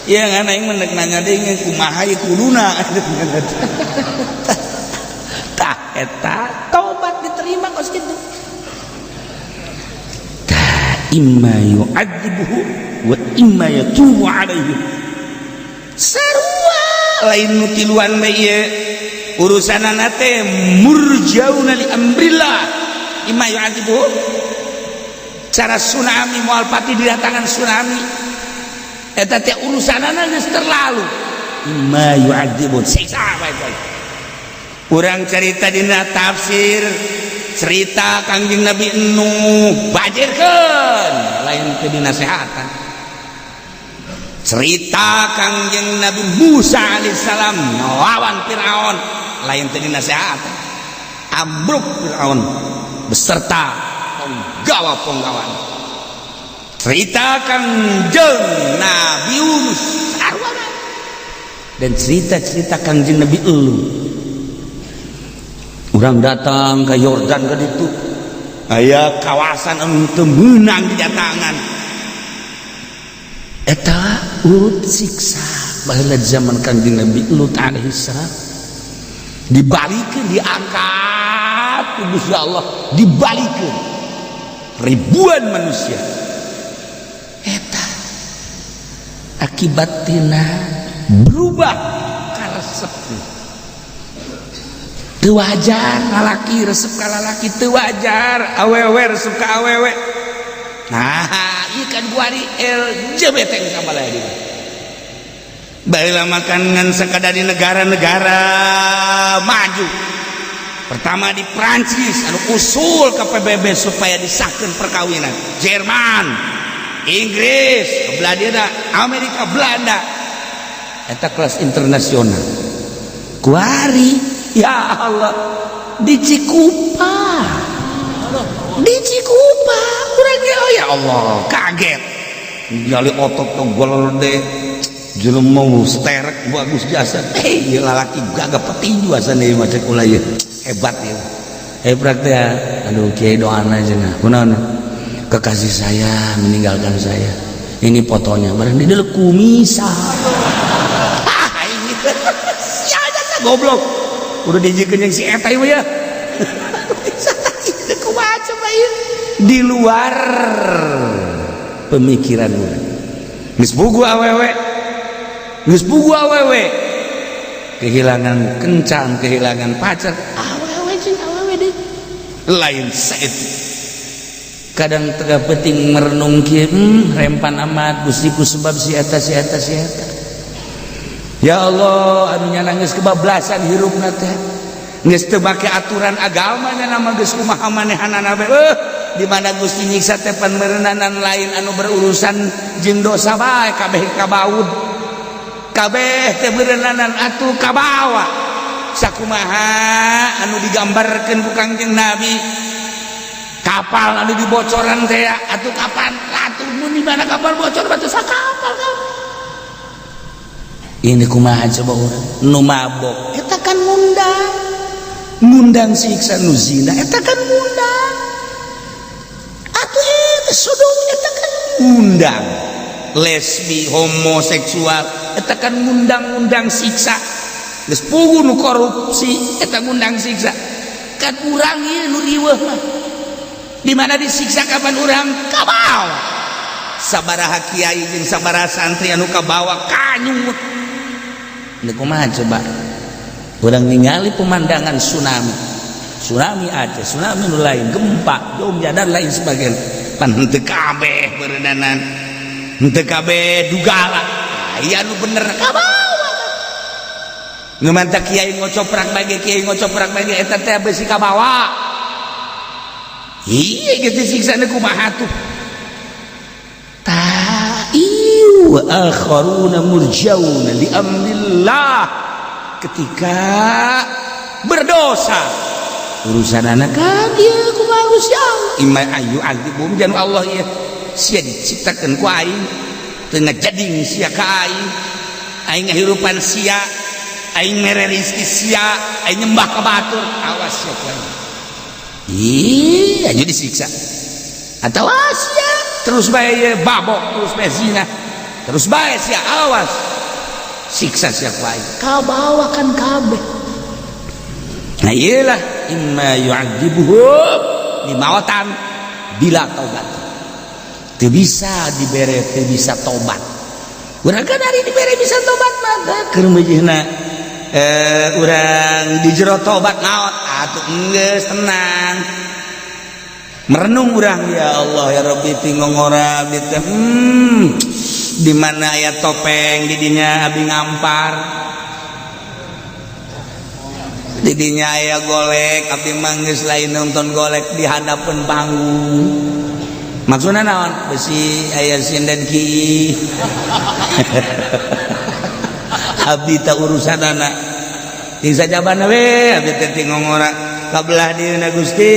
Iya kan, aing mah nanya deui kumaha ieu kuduna. Tah, eta tobat diterima kos kitu. Tah, imma yu'adzibuhu wa imma yatubu alaihim. Sarua lain nu tiluan bae ieu urusanana teh, murjauna li amrillah. Imma yu'adzibuhu, cara tsunami moal pati didatangan tsunami, eta teh urusanana geus terlalu. Imma yu'adzibu, siksa bae bae. Urang cerita dina tafsir, cerita Kangjeng Nabi Nuh bajirkeun, lain teu dinasehatan. Cerita Kangjeng Nabi Musa alaihissalam ngelawan Firaun, lain teu dinasehatan, ambruk Firaun beserta penggawa-penggawa. Cerita Kangjeng Nabi Yunus sarwana dan cerita-cerita Kangjeng Nabi Elu. Orang datang ke Yordan, ke ditu aya kawasan anu teu meunang didatangan, eta urut siksa baheula zaman Kangjeng Nabi Lut alaihi salam. Dibalikeun, diangkat ku Gusti Allah, dibalikeun ribuan manusia. Eta akibat tina berubah karesep. Teu wajar lalaki resep ka lalaki, teu wajar awewe resep ka awewe. Nah, ieu kan kuari LGBT kabalaya di baheula makan ngan sakadar di negara-negara maju. Pertama di Prancis anu usul ke PBB supaya disahkan perkawinan, Jerman, Inggris, Belanda, Amerika, Belanda, eta kelas internasional. Kuari, ya Allah, di Cikupa, di Cikupa urang, ya Allah, kaget ningali otot tuh gede, jelema sterek, bagus jasa, eh lalaki gagah, petinju asana ieu mah. Cek ulah ieu hebat ya, hebat ya. Aduh kiai, doana cenah. Kunaon? Kekasih saya meninggalkan saya, ini fotonya. Barang di dalam kumisa. Ah, ini sia jasa goblok, udah dijiekeun yang si eta ieu ya. Kumaha coba ieu, di luar pemikiran urang. Geus puguh awewe, geus puguh awewe kehilangan kencan, kehilangan pacar, awewe jeung awewe deui, lain saeutik. Kadang tengah penting merenung kieu, rempan amat Gusti ku sebab si eta, si eta, si eta. Ya Allah, anu nya geus kebablasan hirupna teh, geus teu make aturan agama nya nama, geus kumaha manehanana bae. Di mana Gusti nyiksa teh pan meureunanan lain anu berurusan jeung dosa bae, kabeh kabaud, kabeh teh meureunanan atuh kabawa. Sakumaha anu digambarkeun ku Kangjeng Nabi, kapal anu dibocoran teh atuh. Kapan atuh mun di mana kapal bocor batu sakapal kan ini? Kumaha coba urang nu mabok, eta kan ngundang, ngundang siksa. Nu zina, eta kan ngundang atuh. Eta sodom, eta kan ngundang. Lesbi, homoseksual, eta kan ngundang-ngundang siksa. Geus puguh nu korupsi, eta ngundang siksa. Kan urang ieu nu riweuh mah, di mana disiksa kapan urang kabawa. Sabaraha kiai jeung sabaraha santri anu kabawa kanyut. Ini kumaha coba urang ningali pemandangan tsunami, tsunami Aceh, tsunami nu lain, gempa Jogja dan lain sebagainya. Pan henteu kabeh beureunanan, henteu kabeh dugala, aya nu bener kabawa. Nu manta kiai ngocoprak bagi kiai ngocoprak bagi, eta teh besi kabawa. Iya gitu, siksa kumaha tuh? Ta ieu wa akharuna murjauna li amrillah. Ketika berdosa, urusan anak kan dia kumaha Gusti Allah. Imma ayu azibum jan Allah ieu sia diciptakeun ku aing, teu ngajading sia ka aing, aing ngahirupan sia. Aing mere rizki sia, aing nyembah ka batur, awas sia ku aing. Ih, aju disiksa. Atau sia terus bae ye babok, terus bae zina. Terus bae sia, awas. Siksa sia ku aing. Kabawa kan kabeh. Nah iyalah imma yu'adzibuhum dimautan bila taubat. Teu bisa dibere, teu bisa tobat. Urang kan hari dibere bisa tobat mah keur meujeuhna urang di jero tobat maot atuh geus tenang. Merenung urang, ya Allah ya Rabbi, tingongora abdi teh, di mana aya topeng di dinya abdi ngampar, di dinya aya golek abdi mah geus lain nonton golek di handapeun panggung. Maksudna naon? Besi aya sinden ki abdi tak urusanana ting sajabana we abdi teh tingongora kabelah dieuna. Gusti,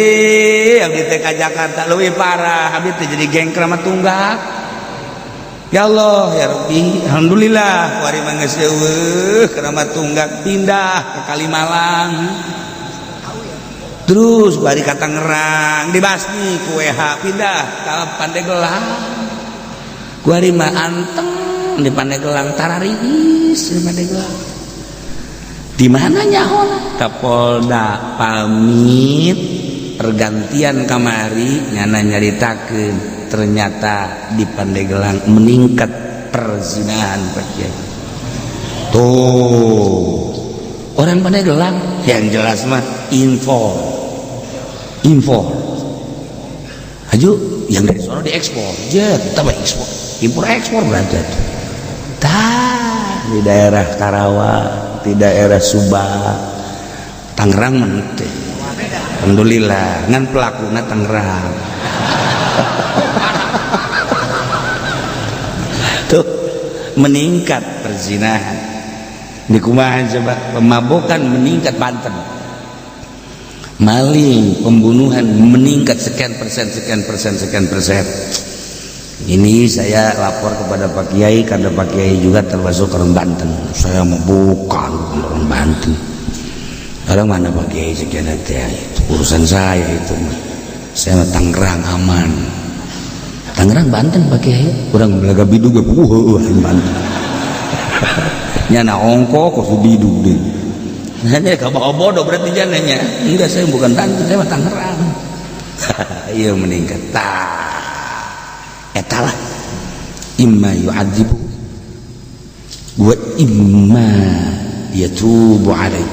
abdi teh ka Jakarta leuwih parah, abdi teh jadi geng Kramat Tunggak. Ya Allah ya Rabbi, alhamdulillah kuari mah geus eueuh Kramat Tunggak, pindah ke Kalimalang, terus bari ka Tangerang, dibasmi ku WH, pindah ka Pandeglang. Kuari mah anteng di Pandeglang, tarariis di Pandeglang. Di mana nyahona? Kapolda pamit pergantian kamari, nyana nyaritakeun ternyata di Pandeglang meningkat perzinahan. Pak Kiai, tuh orang Pandeglang yang jelas mah info info aju yang dari sono diekspor je, kita mah ekspor impor ekspor berarti tah di daerah Karawang, di daerah Subang, Tangerang mente. Alhamdulillah ngan pelakuna Tangerang tuh meningkat perzinahan. Di kumaha coba? Pemabukan meningkat Banten, maling, pembunuhan meningkat sekian persen, sekian persen, sekian persen. Ini saya lapor kepada Pak Kiai karena Pak Kiai juga termasuk orang Banten. Saya mau bukan orang Banten, orang mana Pak Kiai? Sekian nanti itu urusan saya, itu saya mah Tangerang aman. Tangerang Banten Pak Kiai, orang belaga bidug Banten nyana ongko kok bidug deh. Hanya kabawa bodoh berarti jananya. Enggak, saya bukan Banten, saya mah Tangerang. Iya, meningkat. Tah. Eta lah imma yu'adzibu wa imma yatubu alaih.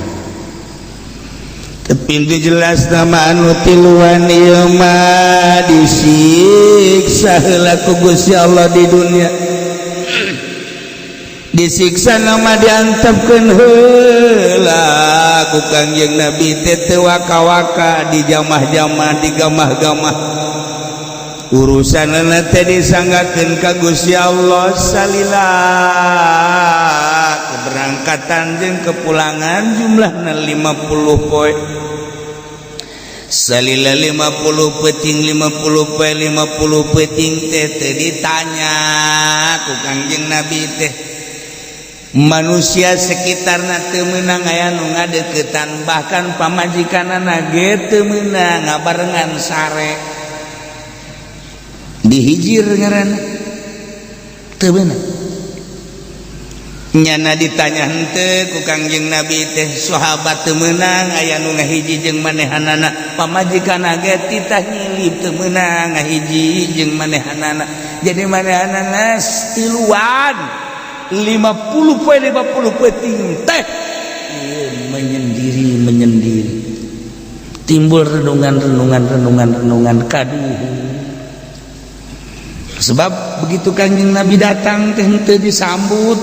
Tapi itu jelas nama anu tiluan ieu mah disiksa heula ku Gusti Allah di dunia. Disiksa nama diantepkeun heula ku Kangjeng Nabi teh, teu waka-waka di jamah-jamah, di gamah-gamah. Urusan teh disanggakeun ka Gusti Allah salila keberangkatan jeung kepulangan jumlahna 50 poe. Salila 50 peuting, 50 poe, 50 peuting teh teu ditanya ku Kangjeng Nabi teh. Manusia sekitarna teu meunang aya nu ngadeukeutan, bahkan pamajikanana ge teu meunang ngabarengan sare. Dihijir ngaranna, teu beunang. Nyana ditanya henteu ku Kangjeng Nabi teh, sahabat teu meunang aya nu ngahiji jeung manehanana, pamajikanna ge titah nyilip teu meunang ngahiji jeung manehanana. Jadi manehanana tiluan 50 poe 50 peuting teh menyendiri menyendiri, timbul renungan renungan renungan renungan kaduh. Sebab begitu Kanjeng Nabi datang teh henteu disambut,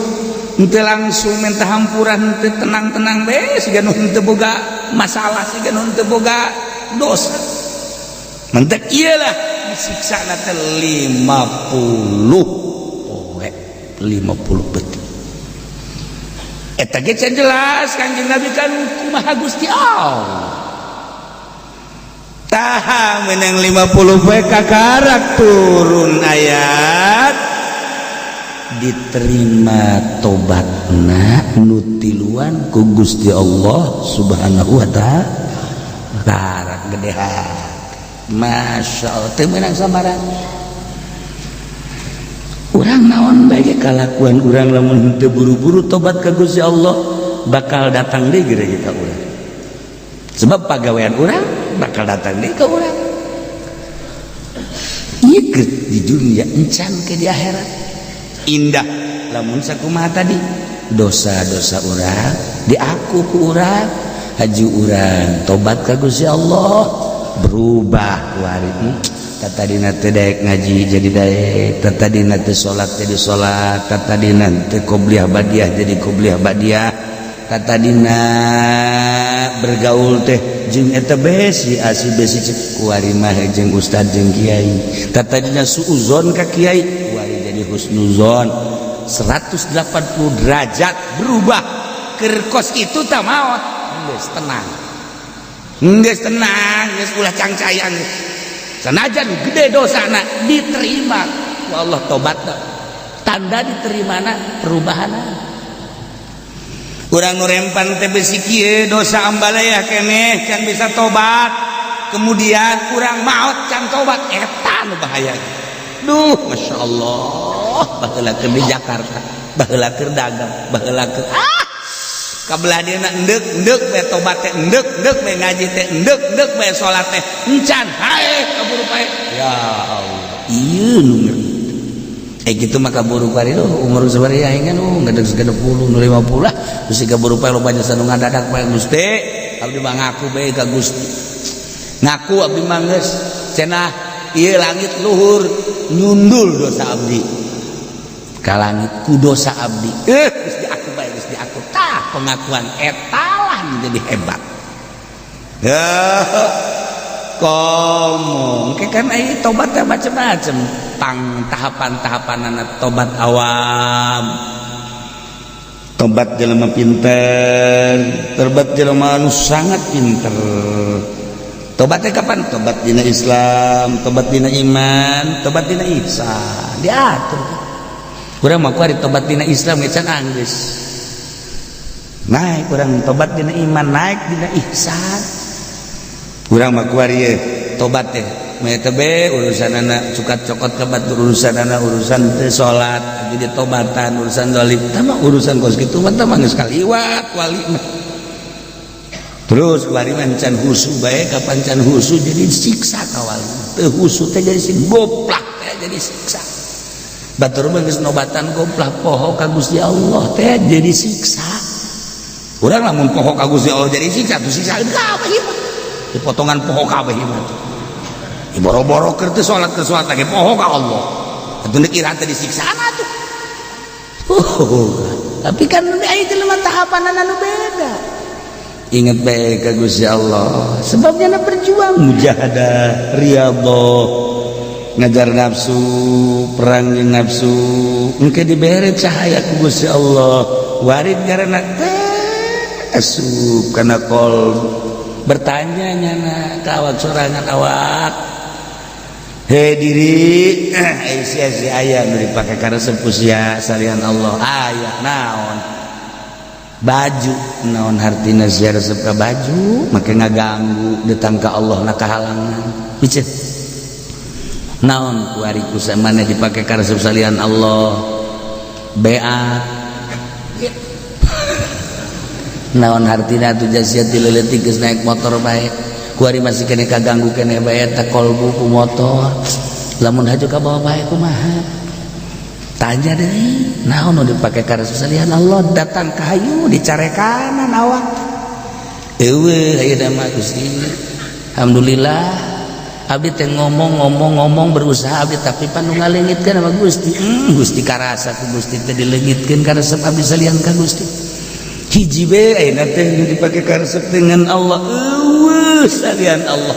henteu langsung minta hampura, henteu tenang-tenang be, siga nu henteu boga masalah, siga nu henteu boga dosa. Mentek iyalah disiksa teh 50 poe 50 peuting. Eta ge can jelas Kanjeng Nabi kan kumaha Gusti Allah. Taha menang 50 poe kakarak turun ayat. Diterima tobatna nu tiluan ku Gusti Allah Subhanahu wa Ta'ala. Karak gede hati, Masya Allah, teu meunang sambarang. Urang naon bae kalakuan urang, lamun henteu buru-buru tobat ka Gusti Allah, bakal datang deui gede ka urang, sebab pagawean urang bakal datang deui ka urang. Ieu di dunia encan ke di akhirat indah. Lamun sakumaha tadi, dosa-dosa urang diaku ku urang, haju urang tobat ka Gusti Allah, berubah kuari. Tadina teu daek ngaji jadi daek, tadina teu salat jadi salat, tadina teu qobliyah badiah jadi qobliyah badiah, tadina bergaul teh jeung eta besi asi besi kuari mah jeung ustad jeung kiai, tadina suuzon ka kiai kuari jadi husnuzon. 180 derajat berubah. Keur kos itu tak maot geus tenang, geus tenang, geus ulah cangcayang. Sanajan gede dosana diterima ku Allah tobat. Tanda diterimana perubahan. Urang nu rempan teh besi kieu, dosa ambalaya keneh, can bisa tobat, kemudian kurang maut can tobat, eta nu bahaya. Duh, Masya Allah, baheula keur di Jakarta, baheula keur dagang, baheula keur kabelah dia endek endek bae tobat teh, endek endek bae ngaji teh, endek endek bae salat teh, encan hae kaburu pae. Ya Allah, ieu nu ngeri. Gitu mah kaburu pare umur sabaraha aing kan gedeg 60 nu 50 lah. Geus kaburu pae, loba jasa nu ngadadak bae. Gusti, abdi mah ngaku bae ka Gusti, ngaku abdi mah geus cenah ieu langit luhur nyundul dosa abdi ka langit ku dosa abdi. Geus diaku bae, geus diaku. Tah, pengakuan eta lah menjadi hebat ya. Komo ke kan ai tobat teh macem-macem, tang tahapan-tahapan. Tobat awam, tobat jelema pinter, tobat jelema anu sangat pinter. Tobatnya kapan? Tobat dina Islam, tobat dina iman, tobat dina ihsan, diatur. Kurang mah kuari tobat dina Islam ge can anggeus naik, kurang tobat dina iman naik dina ihsan. Kurang mah kuari ye tobat teh teh urusan anak cukat cokot ke batur, urusan anak, urusan teu salat jadi tobatan, urusan zalim tama, urusan kos kitu mah tah geus kaliwat wali mah. Terus wali mah can husu bae, kapan can husu jadi siksa ka wali. Teu husu teh jadi si goplak teh jadi siksa. Batur mah geus nobatan, goplak poho ka Gusti Allah teh jadi siksa. Urang lamun poho ka Gusti Allah jadi siksa tuh, siksa kabeh ieu mah, dipotongan poho kabeh ieu mah. Boro-boro keur teu salat, keur salat lagi poho ka Allah atuh, deuk ira teh disiksana tuh. Tapi kan aya jelema tahapan anu beda. Ingat bae ka Gusti Allah, sebabnya na berjuang, mujahadah, riyadhah, ngajar nafsu, perang jeung nafsu, engke dibere cahaya ku Gusti Allah. Warid karena teh asup kana qolb, bertanya nyana ka awak sorangan, awak. Hei diri, sia si aya nu dipake karesep ku sia salian Allah? Aya. Naon? Baju. Naon hartina sia resep ka baju make ngaganggu datang ka Allah na kahalangan? Piceun naon kuari ku maneh dipake karesep salian Allah? Beak. Naon hartina tuh sia ti leutik geus naik motor bae, kuari masih kene kaganggu kene bae eta kolbu ku motor? Lamun haju ka bawa bae kumaha? Tanya deui, naon nu dipake karesep salian Allah? Datang ka hayu dicarekanan awak. Eueuh ayeuna mah. Gusti, alhamdulillah, abdi teh ngomong ngomong ngomong, berusaha abdi, tapi pan nu ngaleungitkeun sama Gusti. Gusti, karasa ku Gusti teh dileungitkeun karesep abdi salian ka Gusti. Hiji be ayeuna teh nu dipake karesep dengan Allah. Eueuh salian Allah.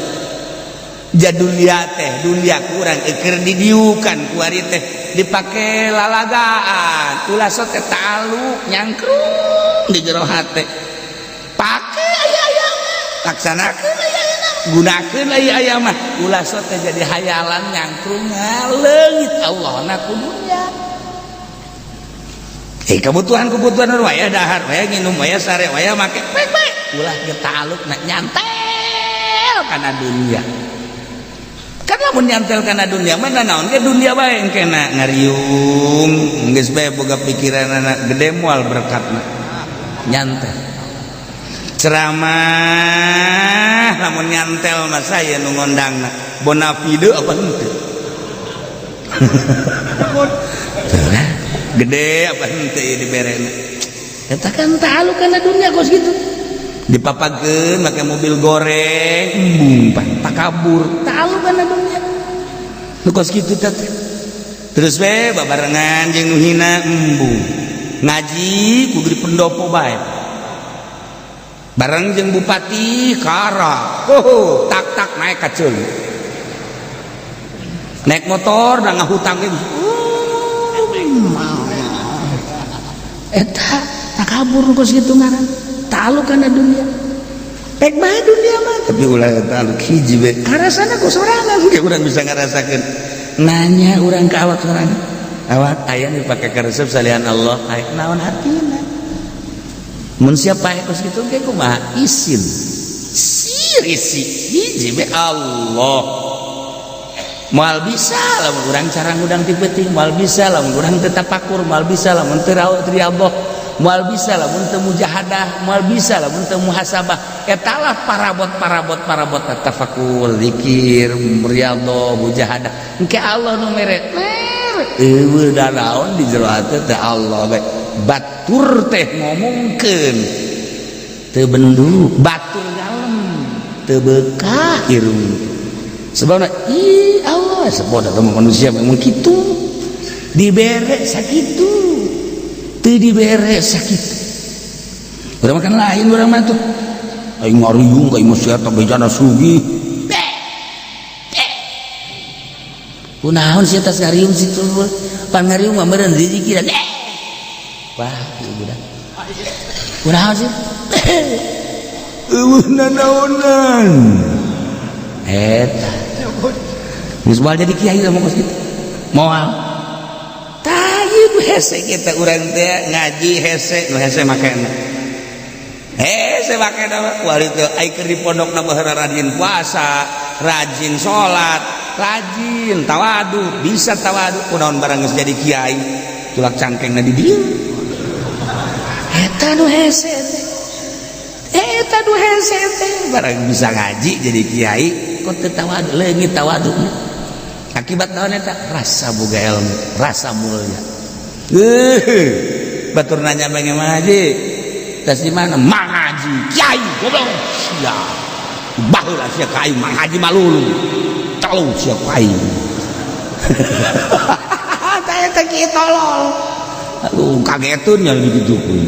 Jadulia teh dunia kurang eker didiukan kuari teh dipake lalagaan, ulah sok teh ta'alluq nyangkrung di jero hate. Pake aya aya mah, laksanakeun aya aya, gunakeun aya aya mah, ulah sok teh jadi hayalan nyangkrung ngaleungit Allah na ku dunya. Kebutuhan-kebutuhan waya dahar, waya nginum, waya sare, waya make, baik baik ulah ge ta'aluk na nyantel kana dunia. Kan lamun nyantel kana dunia mana naon ge dunia bae engkena ngariung geus bae boga pikiranana gede moal berkatna. Nyantel ceramah lamun nyantel mah saya nu ngondangna bonafide apa henteu? Gede apa henteu diberena eta kan ta'aluk kana dunia kos gitu. Dipapakeun make mobil goreng embung pan takabur ta'aluk kana dunia nu kos kitu teh. Terus we babarengan jeung nu hina embung ngaji kudu di pendopo bae bareng jeung bupati kara oh tak tak naik ka ceuli naik motor da ngahutang ge eta takabur kos kitu ngaran ta'aluk kana dunia. Pek bae dunia mah tapi ulah ta'aluk hiji we karasana ku sorangan ge urang bisa ngarasakeun nanya urang ka awak sorangan awak aya nu dipake karesep salian Allah aya naon artina mun siapa pae kos kitu ge kumaha isin sir isi hiji we Allah. Moal bisa lamun urang cara ngudang ti peuting, moal bisa lamun urang teu tapakur, moal bisa lamun teu riyadhah, moal bisa lamun teu mujahadah, moal bisa lamun teu muhasabah. Eta lah parabot-parabot parabot tafakur, zikir, riyadhah, mujahadah. Engke Allah nu mere. Eueuh da naon di jero hate teh Allah bae. Batur teh ngomongkeun teu bendu, batur ngalem, teu beukah irung. Sebabna ih Allah sebab eta manusia memang kitu dibere sakitu teu dibere sakitu urang makan lain urang mah tuh aing ngariung ka imah sia bejana sugih kunaon sia tas ngariung situ pan ngariung mah meureun rezeki wah ieu budak kunaon sih eueuh nanaonan eta geus moal jadi kiai lamun kos kitu moal. Tah ieu hese kita urang teh ngaji hese nu hese makena hese makena wali teh ai keur di pondokna baheula rajin puasa, rajin salat, rajin tawadu, bisa tawadu kunaon barang geus jadi kiai tulak cangkengna di dieu eta nu hese teh eta nu hese teh barang bisa ngaji jadi kiai kok teu tawadu leungit tawaduna. Akibat naon eta rasa boga ilmu, rasa mulia. Batur nanya bang Haji, tas di mana? Mang Haji, kiai goblok sia. Baheula sia ka aing Mang Haji malulu. Telu sia ku aing. Tah eta kieu tolol. Aduh kagetun nya kitu kuy.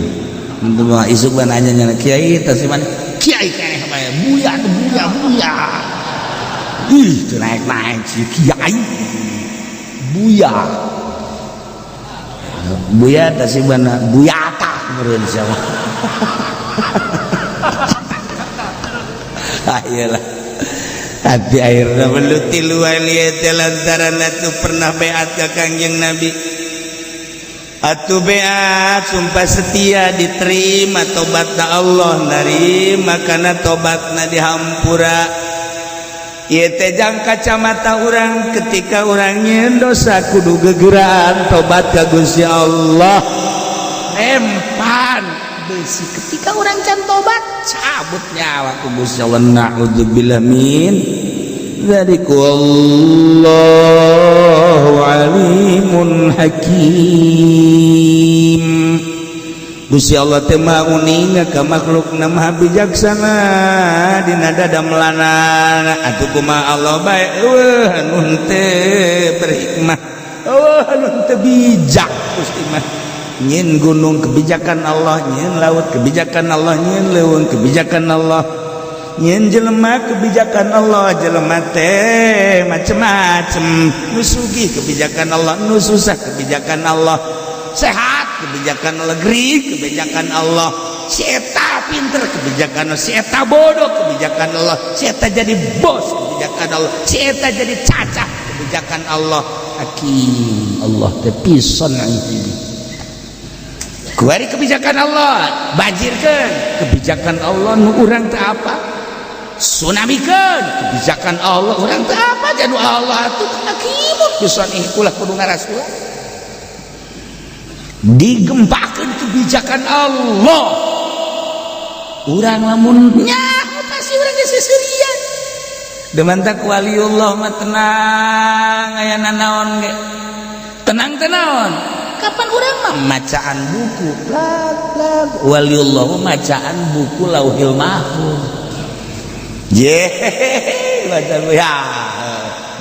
Mun mah isuk mah nanya nya kiai tas di mana? Kiai keneh bae, buya buya buya. Ih, naik-naik si kiai buya buya teh mana buyata meureun siapa. Ah iyalah hati akhirna beluti luwali teh lantaran atuh pernah beat ka Kangjeng Nabi atuh beat sumpah setia diterima tobatna Allah narima kana tobatna dihampura. Ieu teh jang kacamata urang ketika urang nyieun dosa kudu gegeraan tobat ka Gusti Allah. Empan besi ketika urang can tobat cabut nyawa ku Gusti Allah. Na'udzubillah min dzalik wallahu alimun hakim. Gusti Allah teh maha uninga ka makhlukna maha bijaksana dina dadamelanana. Atuh kumaha Allah bae eueuh anu teu berhikmah, eueuh anu teu bijak Gusti mah. Nyieun gunung kebijakan Allah, nyieun laut kebijakan Allah, nyieun leuweung kebijakan Allah, nyieun jelema kebijakan Allah, jelema teh macem-macem, nu sugih kebijakan Allah, nu susah kebijakan Allah, sehat kebijakan negeri kebijakan Allah, si eta pinter kebijakan Allah, si eta bodoh kebijakan Allah, si eta jadi bos kebijakan Allah, si eta jadi cacah kebijakan Allah. Hakim Allah teh pisan. Kuari kebijakan Allah banjirkeun, kebijakan Allah nu urang teu apa, tsunamikeun, kebijakan Allah urang teu apa. Janu Allah atuh hakimun bisa ulah kudu ngarasula. Digempakeun, kebijakan Allah. Urang lamun nyaho pasti urang geus seserian. Demantak waliullah mah tenang, aya nanaon ge tenang. Tenaon kapan urang mah macaan buku plak plak, waliullah mah macaan buku Lauhil Mahfuz. Ye baca ya,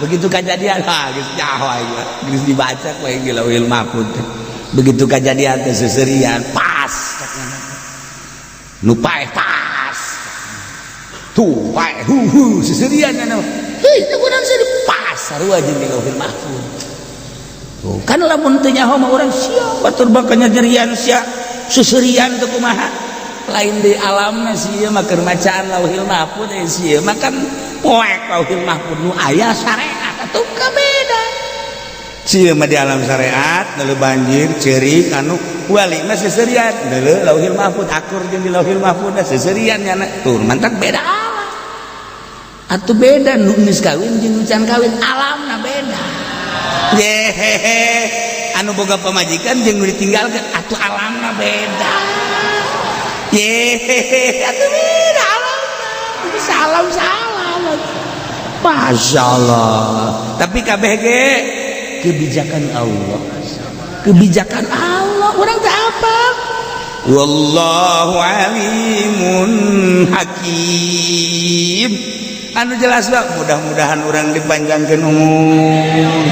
begitu kejadian, ah, geus nyaho aing, geus dibaca ku aing di Lauhil Mahfuz. Begitu kejadian teh seserian, pas nu paeh, pas tuh paeh, hu hu seserian anu hei urang seri pas sarua jeung di Lauhil Mahfuz. Tuh kan lamun teu nyaho mah urang sia batur bakal nyerian sia seserian teu kumaha. Lain di alamna, sia mah keur macaan Lauhil Mahfuz. Eh, sia mah kan poek Lauhil Mahfuz nu aya syariat atuh beda. Sia mah di alam syariat neuleu banjir ceurik, anu wali mah seserian neuleu Lauhil Mahfuz, akur jeung di Lauhil Mahfuz seserian nyana. Tuh mantak beda alam atuh, beda nu geus kawin jeung nu can kawin, alamna beda. Yehehe, anu boga pamajikan jeung nu ditinggalkeun atuh alamna beda. Yehehe, atuh beda alamna, bisa alam salam. Masya Allah, tapi kabeh ge kebijakan Allah, kebijakan Allah, urang teh apa. Wallahu alimun hakim. Anu jelas lah, mudah-mudahan urang dipanjangkan umur,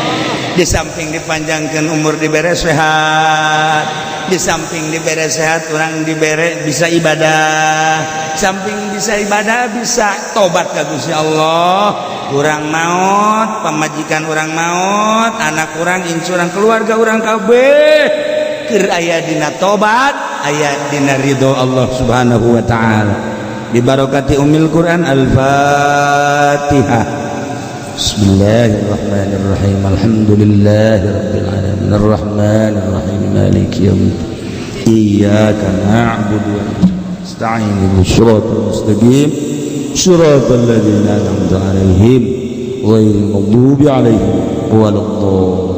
di samping dipanjangkan umur dibere sehat, di samping dibere sehat urang dibere bisa ibadah, samping bisa ibadah bisa tobat ka Gusti Allah. Urang maut, pamajikan urang maut, anak urang, incu urang, keluarga urang kabeh keur aya dina tobat, aya dina ridho Allah Subhanahu wa taala. Bibarokati umil Quran, Al-Fatihah. Bismillahirrahmanirrahim. Alhamdulillahirabbil alamin, arrahmanirrahim, maliki yaumiddin, iyyaka na'budu wa iyyaka nasta'in, ihdinas siratal mustaqim, siratal ladzina an'amta 'alaihim, ghairil maghdubi 'alaihim waladdallin.